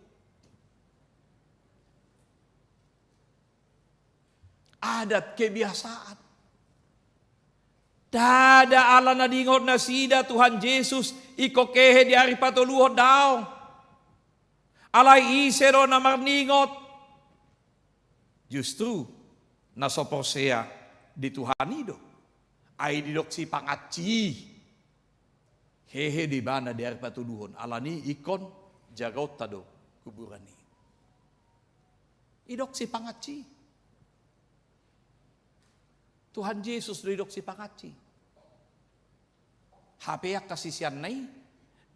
Adat kebiasaan. Ndada ala na diingot nasida Tuhan Jesus ingkon hehe di ari patoluhon, daong. Alai ise do na marningot? Justru na so porsea di Tuhan i do. Ai didok sipangansi i, hehe do ibana di ari patoluhon. Alani ingkon jagaonta do kuburan i. Didok sipangansi i. Tuhan Jesus do didok sipangansi i. Hape angka siseanna i,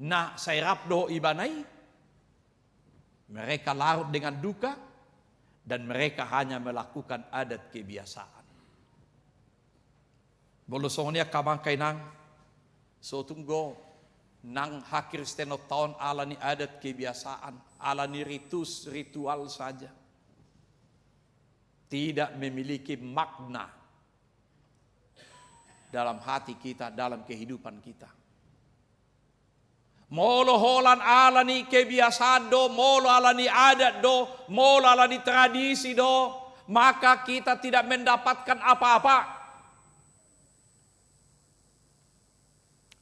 na sai rap dohot ibana i, mereka larut dengan duka dan mereka hanya melakukan adat kebiasaan. Molo songon i angka amang, angka inang, so tung do nang hakristenonta on ala ni adat kebiasaan, ala ni ritus, ritual saja. Tidak memiliki makna dalam hati kita, dalam kehidupan kita. Molo holan ala ni kebiasaan do, molo ala ni adat do, molo ala ni tradisi do, maka kita tidak mendapatkan apa-apa.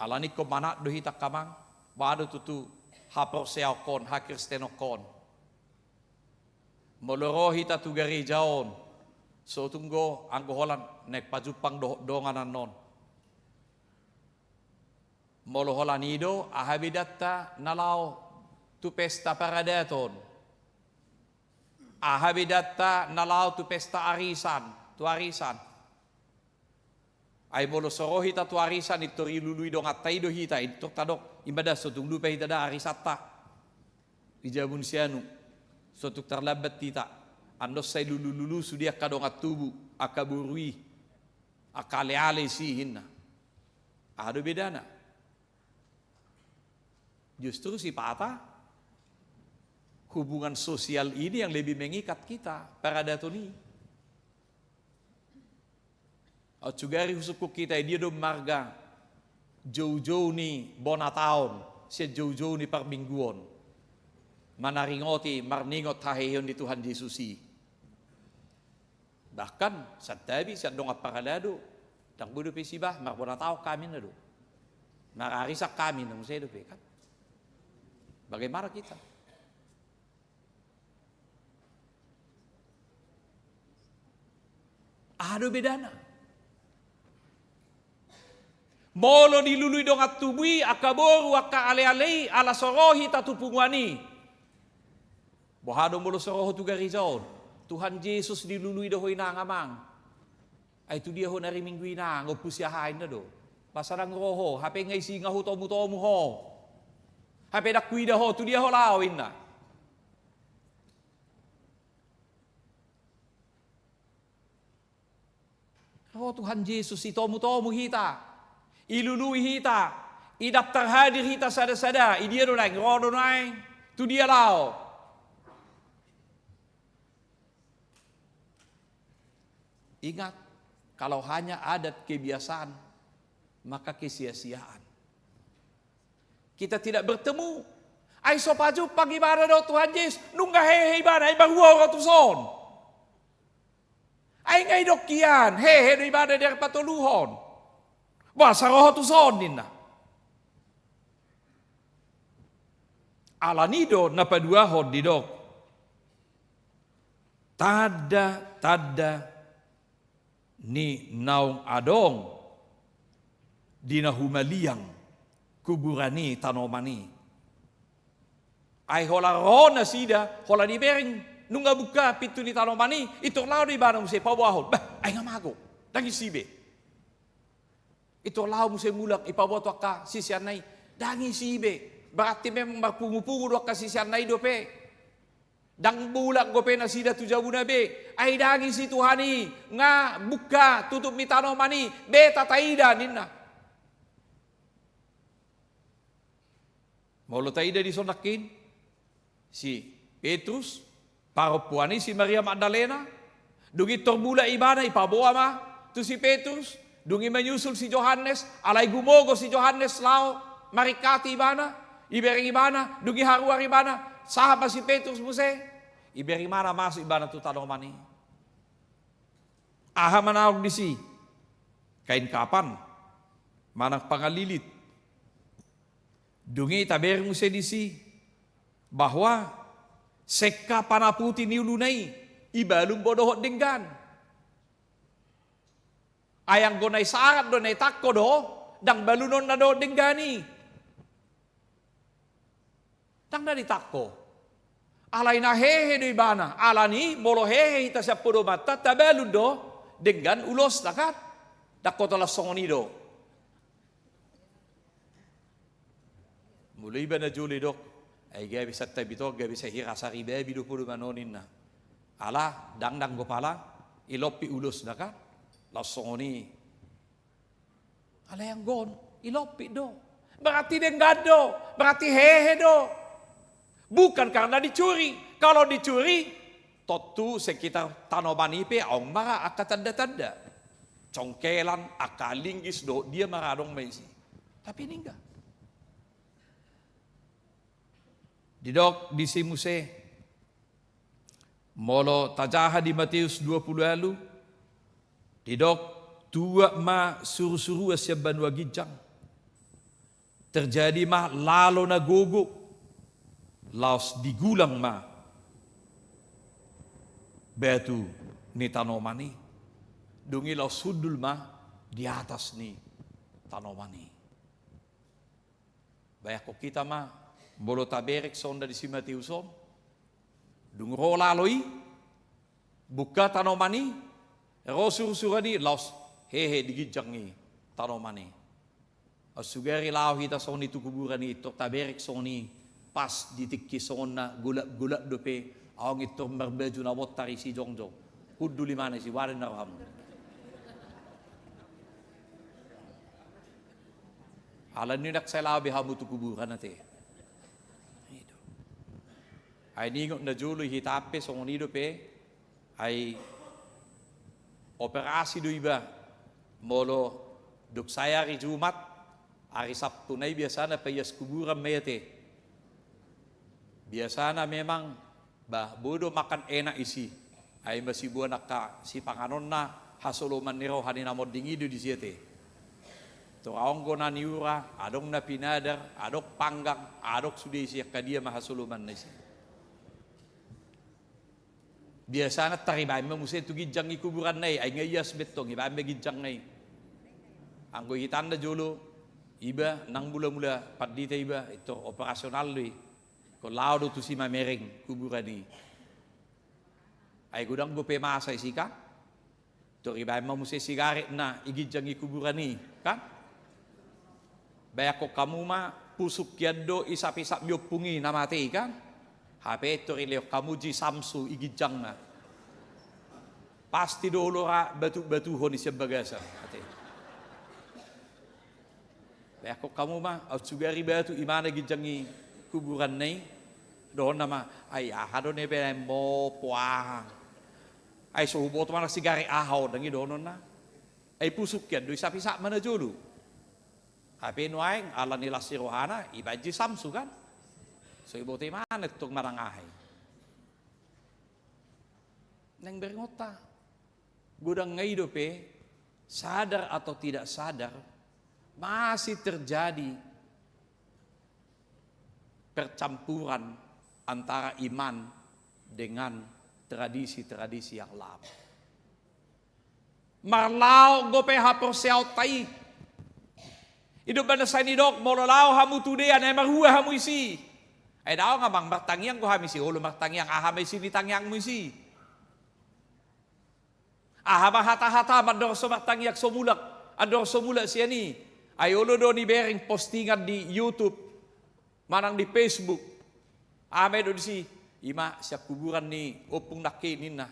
Alani ingkon manat do hita angka amang, boha do tutu haporseaonhon, hakristenonhon. Molo ro hita tu gareja on, so tung do anggo holan naeng pajumpang dohot dongan annon. Molo holan i do, aha bedanta na laho tu pesta paradaton? Aha bedanta na laho tu pesta arisan, tu arisan? Ai molo so ro hita tu arisan, pintor dilului donganta i do hita, pintor tadok, i ma da, so tung lupa hita da arisanta. Di jabu ni si anu, so tung tarlambat hita. Annon sai lulu-lulu sude angka dongan tubu, angka boru i, angka ale-ale disi, ninna. Aha do bedana? Justru sipata hubungan sosial ini yang lebih mengikat kita, paradaton i. Aut sugari husungkun hita, i dia do marga joujou ni bona taon sian joujou ni parmingguon, manaringoti, marningot haheheon ni Tuhan Jesus i. Bahkan santabi sian dongan parhalado, ndang boi dope sibahen, marbona taon hami, ninna do. Mararisan hami, ninna muse dope, kan. Bagaimana kita? Aha do bedana? Molo dilului dongan tubu i, angka boru, angka ale-ale i, ala so ro hita tu punguan i. Boha do molo so ro ho tu gareja on? Tuhan Jesus dilului do ho, inang, amang. Ai tu dia ho na ari Minggu, inang, ompu si aha, ninna do. Boasa ndang ro ho? Hape nga isi nga hutomu-tomu ho. Hape ndang huida ho, tu dia ho laho, ninna. Ro Tuhan Jesus, itomu-tomu hita, ilului hita, idaftar hadir hita sada-sada, i dia do naeng, ro do naeng, tu dia laho. Ingat, kalau hanya adat kebiasaan, maka kesia-siaan. Kita tidak bertemu. Ai so pajumpang ibana dohot Tuhan Jesus, nunga hehe ibana, ai boha ro tuson? Ai nga didok hian, hehe do ibana di ari patoluhon. Boasa ro ho tuson, ninna. Alani do na paduahon didok, tanda-tanda ni naung adong di na humaliang kuburan i, tanoman i. Ai holan ro nasida, holan dibereng nunga bungka pintu ni tanoman i, pintor laho do ibana muse paboahon. Bah, ai nga mago, ndang isi be. Intor laho muse mulak, ipaboa tu angka siseanna i, ndang isi be. Berarti memang marpungu-pungu do angka siseanna i dope. Ndang mulak dope nasida tu jabuna be. Ai ndang isi Tuhan i, nga bungka tutup ni tanoman i, beta taida ninna. Molo taida dison nangkin, si Petrus, parompuan i si Maria Magdalena, dung i tor mulak ibana, ipaboa ma tu si Petrus, dung i manyusul si Johannes, alai gumogo si Johannes laho maringkati ibana, ibereng ibana, dung i haruar ibana, sahat ma si Petrus muse, ibereng ibana masuk ibana tu tanoman i. Aha manaon disi? Kain kapan, manang pangalilit. Dung i tabereng muse disi bahwa sengka panaputi ni uluna i, ibalun do dohot denggan. Ai anggo na isarat do na itangko do, ndang balunonna dohot denggan i. Ndang na ditangko. Alai na hehe do ibana, alani molo hehe hita sian podomanta, tabalun do denggan ulosna kan. Ndang holan songon i do. Molo iba na jolo didok, ai gabe santabi to, gabe sahira saribabi do podoman on ninna. Ala ndang, ndang gok pala, ilompit ulosna kan. Laos songon i. Alai anggo on, ilompit do. Berarti denggan do, berarti hehe do. Bukan karena dicuri. Kalau dicuri, tontu sekitar tanoman i pe adong ma ra angka tanda-tanda. Congkelan, angka linggis do, dia ma ra adong ma isi. Tapi ningga. Didok disi muse, molo tajaha di Mateus dua pulu ualu, didok, tuat ma suru-suruan sian banua ginjang. Terjadi ma lalo na gogo, laos digulang ma batu ni tanoman i. Dung i laos hundul ma di atas ni tanoman i. Bayangkon hita ma, molo tabereng songon na di si Mateus on, dung ro lalo i, bungka tanoman i, ro suru-suruan i, laos hehe di ginjang i tanoman i. Sugari laho hita songon i tu kuburan i, tor tabereng songon i, pas di tingki songon na golap-golap dope, adong intor marbaju na bontar i si jongjong. Hundul imana i si waden na rohamu. Alani ndang sai laho be hamu tu kuburan ate. Ai ningot na jolo i hita pe songon i dope. Ai operasi do iba. Molo dung sai ari Jumat, ari Sabtu nai biasana paias kuburan ma i ate. Biasana memang, bah, boi do makan enak isi. Ai masiboan angka sipanganonna, hasoloman ni roha ni na monding i do disi ate. Tor adong do na niura, adong na pinadar, adong panggang, adong sude isi angka dia ma hasolomanna isi. Biasana taribaen ma muse tu ginjang i kuburanna i, ai nga ias be tong, ibaen ma ginjangna i. Anggo hitanda jolo, iba nang mula-mula pandita iba, intor operasional do i. Ingkon laho do tusi mamereng kuburan i. Ai godang dope masa isi kan. Tor ibaen ma muse sigaretna i ginjang i kuburan i kan. Bayangkon hamu ma pusuk hian do isap-isap ni ompung i na mate i kan. Hape tor ilehon hamu Ji Samsu i ginjangna. Pasti do olo ra batu-batuhon i sian bagasan ate. Bayangkon hamu ma, aut sugari batu imana ginjang i kuburanna i. Dohonna ma, ai aha do nebe na mopo aha. Ai so huboto ma na sigaret aha on dang i dohononna. Ai pusuk hian do isap-isap ma na jolo. Hape nuaeng ala ni las ni rohana ibaen Ji Samsu kan. So iboto imana tong manang aha i. Naeng berengonta. Godang nga i dope, sadar atau tidak sadar, masih terjadi percampuran antara iman dengan tradisi-tradisi yang lama. Marlaok dope haporseaonta i. I do umbahen sai nidok, molo laho hamu tu dea, na marhua hamu isi. Ai daong amang, martangiang do hami isi, olo martangiang, aha ma isi ni tangiangmu isi? Aha ma hata-hata mandok so martangiang so mulak? Andorang so mulak sian i, ai olo do nibereng postingan di YouTube manang di Facebook. Aha ma didok disi? I ma sian kuburan ni ompung nangkin, ninna.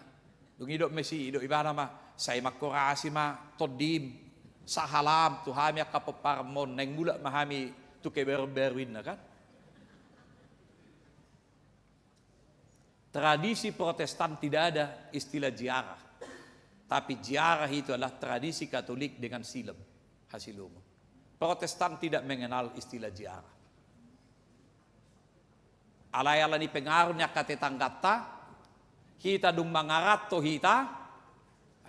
Dung i didok ma disi, didok ibana ma, sai mangkorasi ma tondim, sahalam tu hami angka pomparanmon, naeng mulak ma hami tu kebaruan baru, ninna kan. Tradisi Protestan tidak ada istilah ziarah. Tapi ziarah itu adalah tradisi Katolik dengan silem, hasiluman. Protestan tidak mengenal istilah ziarah. Alai ala ni pengaruh ni angka tetanggata, hita dung mangaranto hita,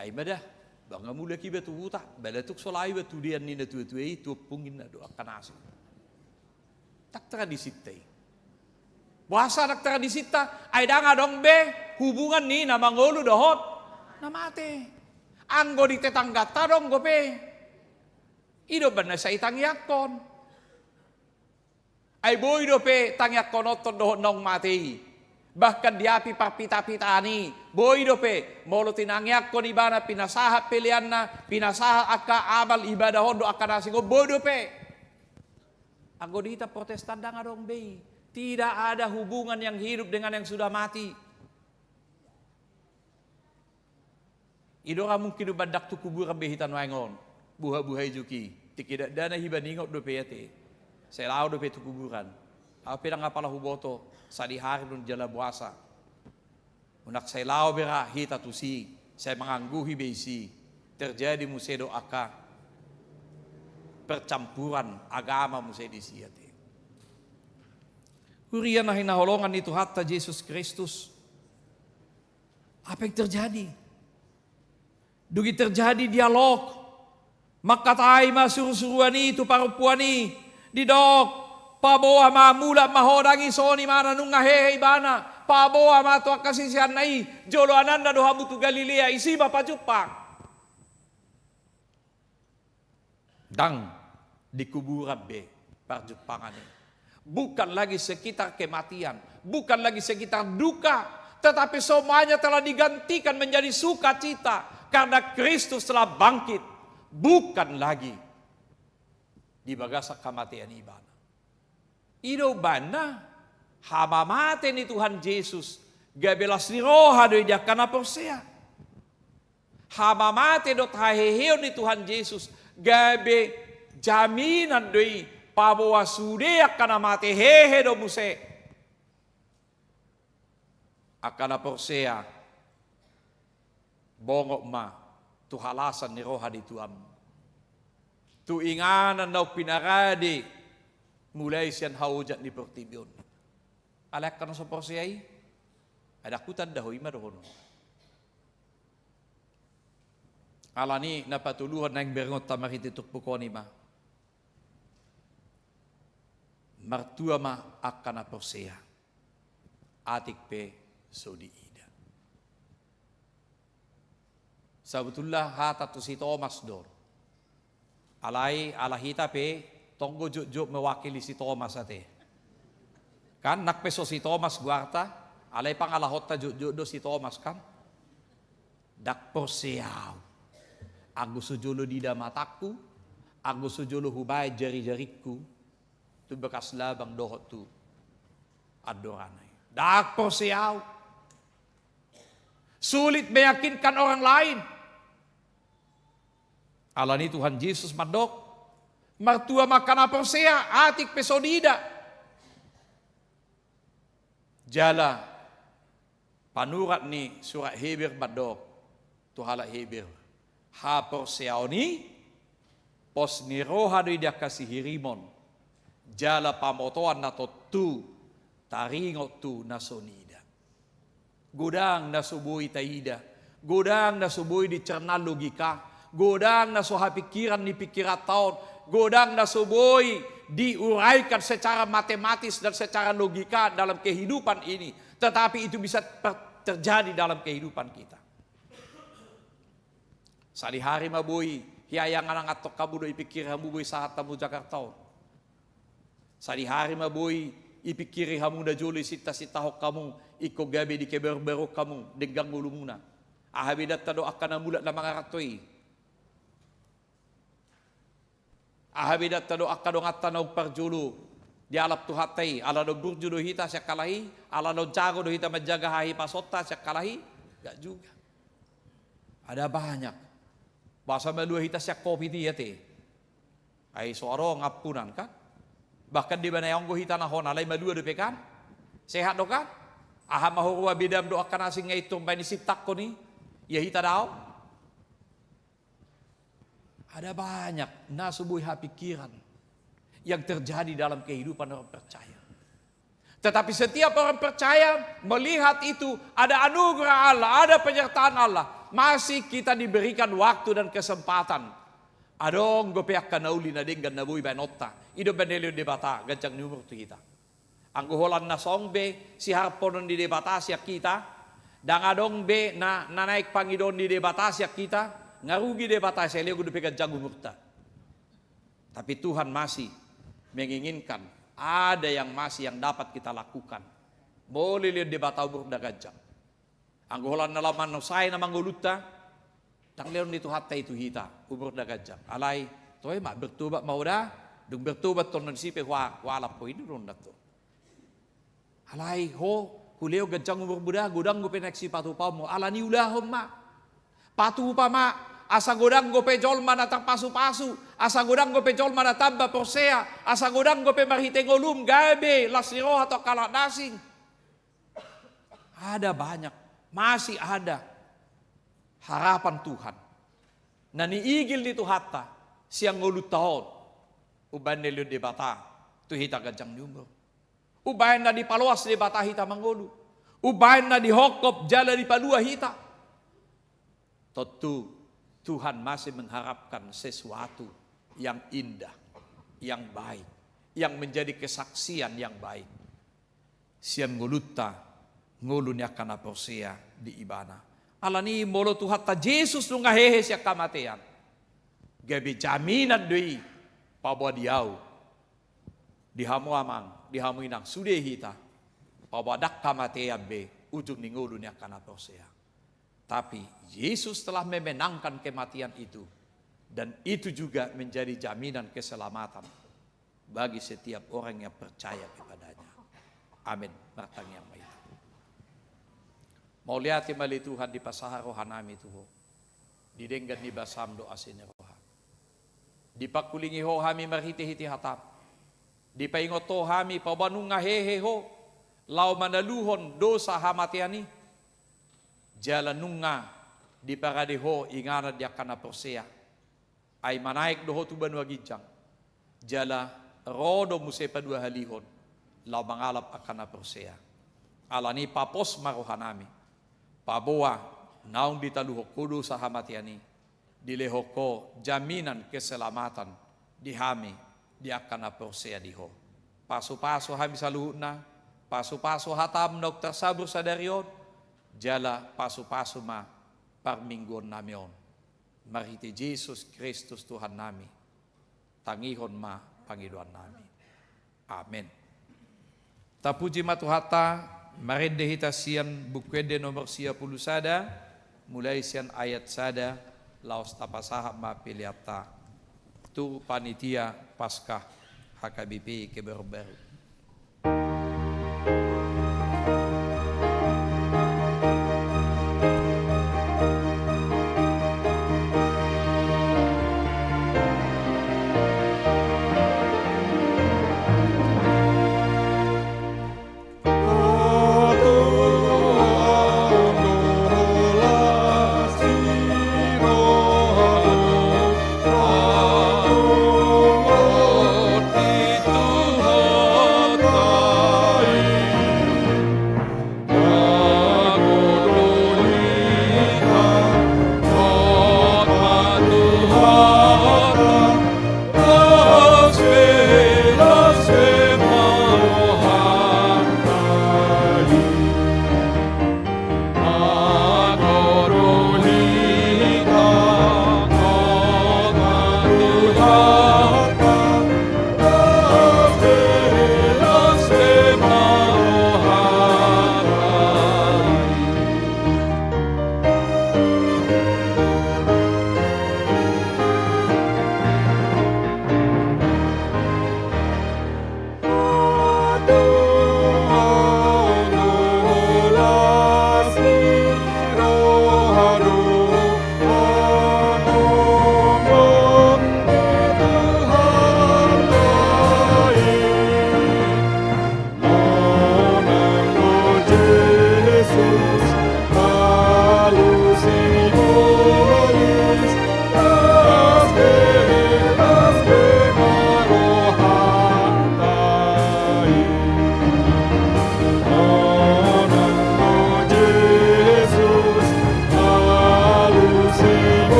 ai ma da, ba nga mulak iba tu huta, ba da tung so laho iba tu dean ni natuatua i, tu ompung, ninna do angka na asing. Ndang tradisinta i. Boasa ndang tradisinta? Ai ndang adong be hubungan ni na mangolu dohot na mate. Anggo di tetanggata adong dope. I do umbahen na sai tangiangkon. Ai boi dope tangiangkononta dohot naung mate i. Bahkan di api parpitapitaan i, boi dope, molo tinangiangkon ibana, pinasahat peleanna, pinasahat angka amal ibadah on dohot angka na asing on, boi dope. Anggo di hita Protestan ndang adong be i. Tidak ada hubungan yang hidup dengan yang sudah mati. I do ra mungkin umbahen ndang tu kuburan be hita nuaeng on. Buhabuhai jolo i. Tingki dakdanak iba ningot dope i ate. Sai laho dope tu kuburan. Au pe ndang apala huboto, sadihari do jala boasa. Unang sai laho be ra hita tusi, sai mangangguhi be disi, terjadi muse do angka percampuran agama muse disi ate. Huria na hinaholongan ni Tuhanta Jesus Kristus, apa yang terjadi? Dung i terjadi dialog, mangkatai ma surusuruan i tu parompuan i, didok, paboa ma, mulak ma ho, ndang i songon i ma na nunga hehe ibana, paboa ma tu angka siseanna i, joloananna do hamu tu Galilea, disi ma pajumpang. Ndang di kuburan be parjumpangan i. Bukan lagi sekitar kematian, bukan lagi sekitar duka, tetapi semuanya telah digantikan menjadi sukacita karena Kristus telah bangkit. Bukan lagi di bagasan hamatean ibana. I do umbahen na hamamate ni Tuhan Jesus gabe las ni roha do i di angka na porsea. Hamamate dohot haheheon ni Tuhan Jesus gabe jaminan do i, paboa sude angka na mate hehe do muse. Angka na porsea, bongot ma tu halasan ni roha di Tuhan. Tu inganan naung pinarade mulai sian haojak ni portibi on. Alai angka na so porsea i, ai ndang hutanda ho, i ma dohonon. Alani na patoluhon naeng berengonta marhite turpuk on i ma, martua ma angka na porsea, atik pe so diida. Sabotulna hata tu si Tomas do on. Alai ala hita pe tong do jotjot mewakili si Tomas ate. Kan nang pe so si Tomas goarta, alai pangalahonta jotjot do si Tomas kan. Ndang porsea au. Anggo so jolo diida matangku, anggo so jolo hubaen jarijaringku tu bagas labang dohot tu andorana i, ndang porsea au. Sulit meyakinkan orang lain. Alani Tuhan Jesus mandok, martua ma angka na porsea, atik pe so diida. Jala panurat ni surat Heber mandok tu halak Heber, haporseaon i pos ni roha do i di angka sihirimon, jala pamotoan na tontu taringot tu na so niida. Godang na so boi taida, godang na so boi dicerna logika, godang na so hapingkiran ni pingkiranta on, godang na so boi diuraikan secara matematis dan secara logika dalam kehidupan ini, tetapi itu bisa per-, terjadi dalam kehidupan kita. Sadihari ma boi hiangan-anganhon hamu do, ipingkiri hamu boi sahat hamu Jakarta on. Sadihari ma boi ipingkiri hamu na jolo isintasintahon hamu ingkon gabe dikebarbaruhon hamu denggan ngolumuna. Aha bedanta do angka na mulak na mangaranto i? Aha bedanta dohot angka donganta naung parjolo dialap Tuhanta i? Ala naung burju do hita sian halak i? Ala naung jago do hita manjaga hahipasonta sian halak i? Nggak juga. Ada banyak. Boasa malua hita sian covid i, ate? Ai so adong ampunan, kan? Bahkan dibaen anggo hita na hona, alai malua dope, kan? Sehat do, kan? Aha ma huroha bedam dohot angka na asing nga i, tung baen disiptakkon i? Ia hita dao. Ada banyak na so boi hapikiran yang terjadi dalam kehidupan orang percaya. Tetapi setiap orang percaya melihat itu ada anugerah Allah, ada penyertaan Allah. Masih kita diberikan waktu dan kesempatan. Adong dope angka na uli na denggan na boi baenonta. I do umbaen dilehon Debata ganjang ni umur tu hita. Anggo holan na so adong be siharaphonon ni Debata sian hita, ndang adong be na, na naeng pangidoon ni Debata sian hita, nga rugi Debata, sai lehon dope ganjang umurta. Tapi Tuhan masih menginginkan ada yang masih yang dapat kita lakukan. Molo dilehon Debata umur na ganjang. Anggo holan na laho manusahi na mangolunta, ndang lehon ni Tuhanta i tu hita umur na ganjang. Alai toe ma, bertobat ma ho da, dung bertobat on, non disi pe hua-, hualap ho, i do donganta on. Alai ho, hulehon ganjang umurmu da, godang dope naeng sipatupaonmu, alani ulahon ma. Patupa ma, asa godang dope jolma na tarpasupasu, asa godang dope jolma na tamba porsea, asa godang dope marhite ngolum gabe las ni roha tu angka halak na asing. Ada banyak, masih ada harapan Tuhan na niigil ni Tuhanta sian ngolunta on. Umbaen dilehon Debata tu hita ganjang ni umur. Umbaen na dipaloas Debata hita mangolu. Umbaen na dihongkop jala dipalua hita. Tentu Tuhan masih mengharapkan sesuatu yang indah, yang baik, yang menjadi kesaksian yang baik sian ngolunta, ngolu ni angka na porsea di Ibana. Alani i molo Tuhanta Jesus nunga hehe sian hamatean, gabe jaminan do i paboa di ahu, di hamu amang, di hamu inang, sude hita, paboa ndang hamatean be ujung ni ngolu ni angka na porsea. Tapi Yesus telah memenangkan kematian itu, dan itu juga menjadi jaminan keselamatan bagi setiap orang yang percaya kepada-Nya. Amin. Martangiang ma hita. Mauliate ma ale Tuhan, dipasahat rohanami tu Ho di denggan ni basaM dohot asi ni rohaM. Dipangkulingi Ho hami marhitehite hataM. Dipaingot Ho hami paboa nunga hehe Ho laho manaluhon dosa hamatean i, jala nunga diparade Ho inganan di angka na porsea. Ai manaek do Ho tu banua ginjang, jala ro do muse paduahalihon laho mangalap angka na porsea. Alani i papos ma rohanami, paboa naung ditaluhon Ho dosa hamatean i, dilehon Ho jaminan keselamatan di hami, di angka na porsea di Ho. Pasupasu hami saluhutna, pasupasu hataM naung tarsabur sadari on, jala pasupasu ma parmingguonnami on. Marhite Jesus Kristus Tuhannami, tangihon ma pangidoannami. Amen. Tapuji ma Tuhanta, marende hita sian Buku Ende nomor sia pulu sada, mulai sian ayat sada, laos tapasahat ma peleanta tu panitia Paskah H K B P Kebayoran Baru.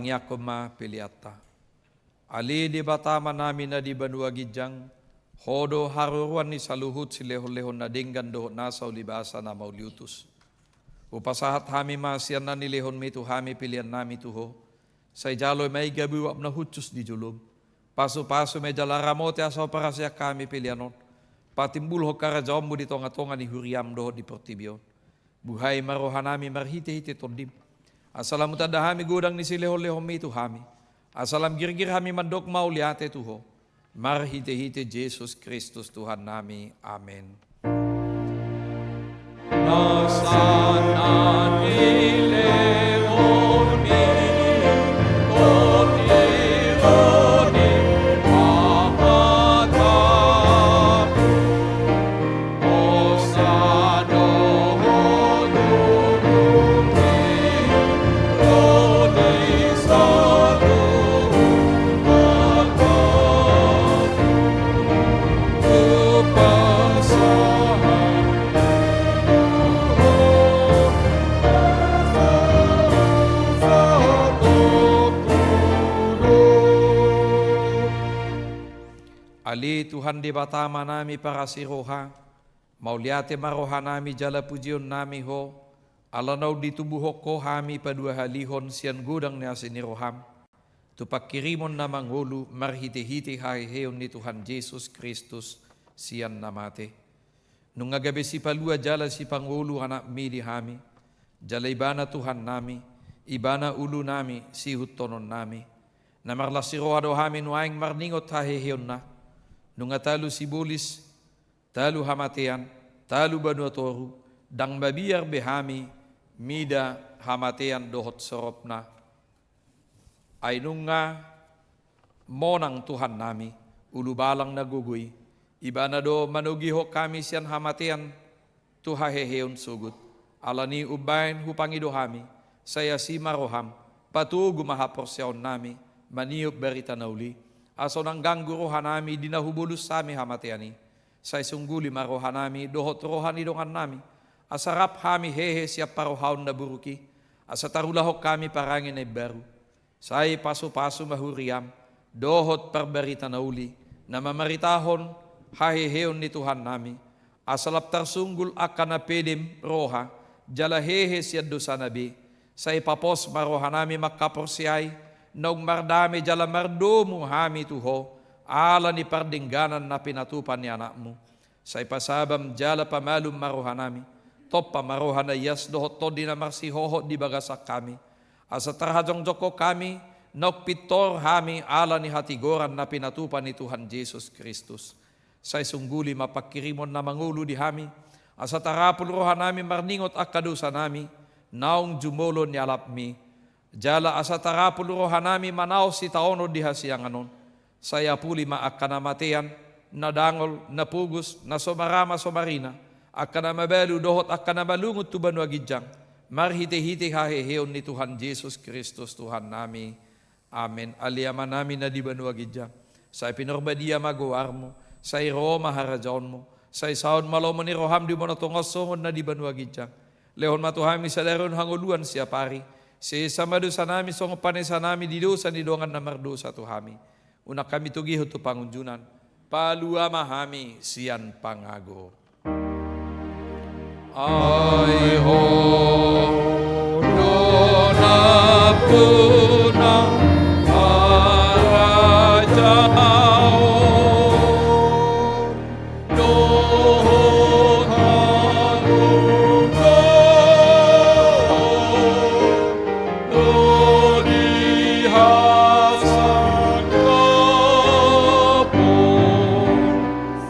Tangiangkon ma peleanta. Ale Debata Amanami na di banua ginjang, Ho do haroroan ni saluhut silehonlehon na denggan dohot nasa ulibasa na mauliutus. Hupasahat hami ma sian na nilehonmi tu hami peleannami tu Ho. Sai jalo ma i gabe uap na hushus di jolom. Pasupasu ma i jala ramoti asa huparhaseang hami pelean on patimbulhon harajaonmu di tongatonga ni huriam dohot di portibi on. Buhai ma rohanami marhitehite Tondim, asa lam hutanda hami godang ni silehonlehonmi tu hami, asa lam girgir hami mandok mauliate tu Ho, marhitehite Jesus Kristus Tuhannami. Amen. Ale Tuhan Debata Amanami parasi roha, mauliate ma rohanami jala pujionnami Ho, ala naung ditubuhon Ho hami paduahalihon sian godang ni asi ni roham tu pangkirimon na mangolu marhitehite haheheon ni Tuhan Jesus Kristus sian na mate. Nunga gabe sipalua jala sipangolu Anakmi di hami, jala Ibana Tuhannami, Ibana ulunami, siihutonnami. Na marlas ni roha do hami nuaeng marningot haheheonna. Nunga talu sibolis, talu hamatean, talu banua toru, ndang mabiar be hami mida hamatean dohot soropna. Ai nunga monang Tuhannami, ulubalang na gogo i, Ibana do manogihon hami sian hamatean tu haheheon sogot. Alani i umbahen hupangido hami, sai asi ma roham, patogu ma haporseaonnami maniop barita na uli, asa unang ganggu rohanami di na hubolus hami hamatean i. Sai sungguli ma rohanami dohot roha ni dongannami, asa rap hami hehe sian parohaon na buruk i, asa tarulahon hami parange na imbaru. Sai pasupasu ma huriam dohot parbarita na uli na mamaritahon haheheon ni Tuhannami, asa lam tarsunggul angka na pedem roha jala hehe sian dosana be. Sai papos ma rohanami mangkaporseai, naung mardame jala mardomu hami tu Ho ala ni pardengganan na pinatupa ni Anakmu. Sai pasabam jala pamalum ma rohanami, tompa ma roha na ias dohot tondi na marsihohot di bagasan hami, asa tarhajongjongkon hami naung pintor hami ala ni hatigoran na pinatupa ni Tuhan Jesus Kristus. Sai sungguli ma pangkirimon na mangolu di hami, asa tarapul rohanami marningot angka dosanami naung jumolo nialapmi, jala asa tarapul rohanami manaon sitaonon di hasiangan on. Sai apuli ma angka na matean, na dangol, na pogos, na so marama so marina, angka na mabalu dohot angka na malungun tu banua ginjang, marhitehite haheheon ni Tuhan Jesus Kristus Tuhannami. Amen. Ale Amanami na di banua ginjang, sai pinarbadia ma goarmu, sai ro ma harajaonmu, sai saut ma lomo ni roham di banua tonga on songon na di banua ginjang. Lehon ma tu hami sadari on hangoluan siapari. Sesa ma dosanami songon panesanami di dosa ni dongan na mardosa tu hami. Unang hami togihon tu pangunjunan. Palua ma hami sian pangago. Ai Ho do nampuna harajaon dohot hagogoon do di hasangapon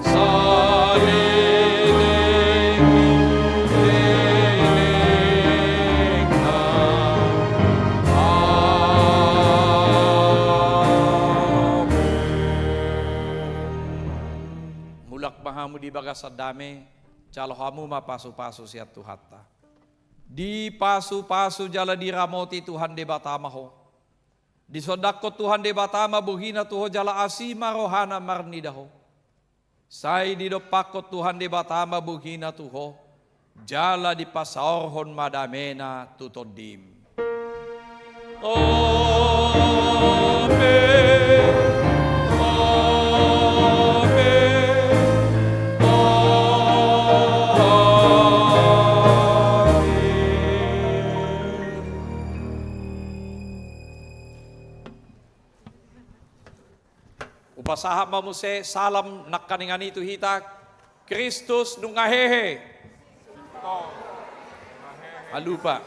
saleleng ni lelengna. Amen. Mulak ma hamu di bagasan dame. Jalo hamu ma pasupasu sian Tuhanta. Dipasupasu jala diramoti Tuhan Debata ma ho. Disondangkon Tuhan Debata ma bohina tu ho jala asi ma rohana marnida ho. Sai didompakkon Tuhan Debata ma bohina tu ho jala dipasaorhon ma damena tu tondim. Amen. Hupasahat ma muse salam nangkaningan i tu hita. Kristus nunga hehe. Alupa.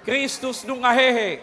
Kristus nunga hehe.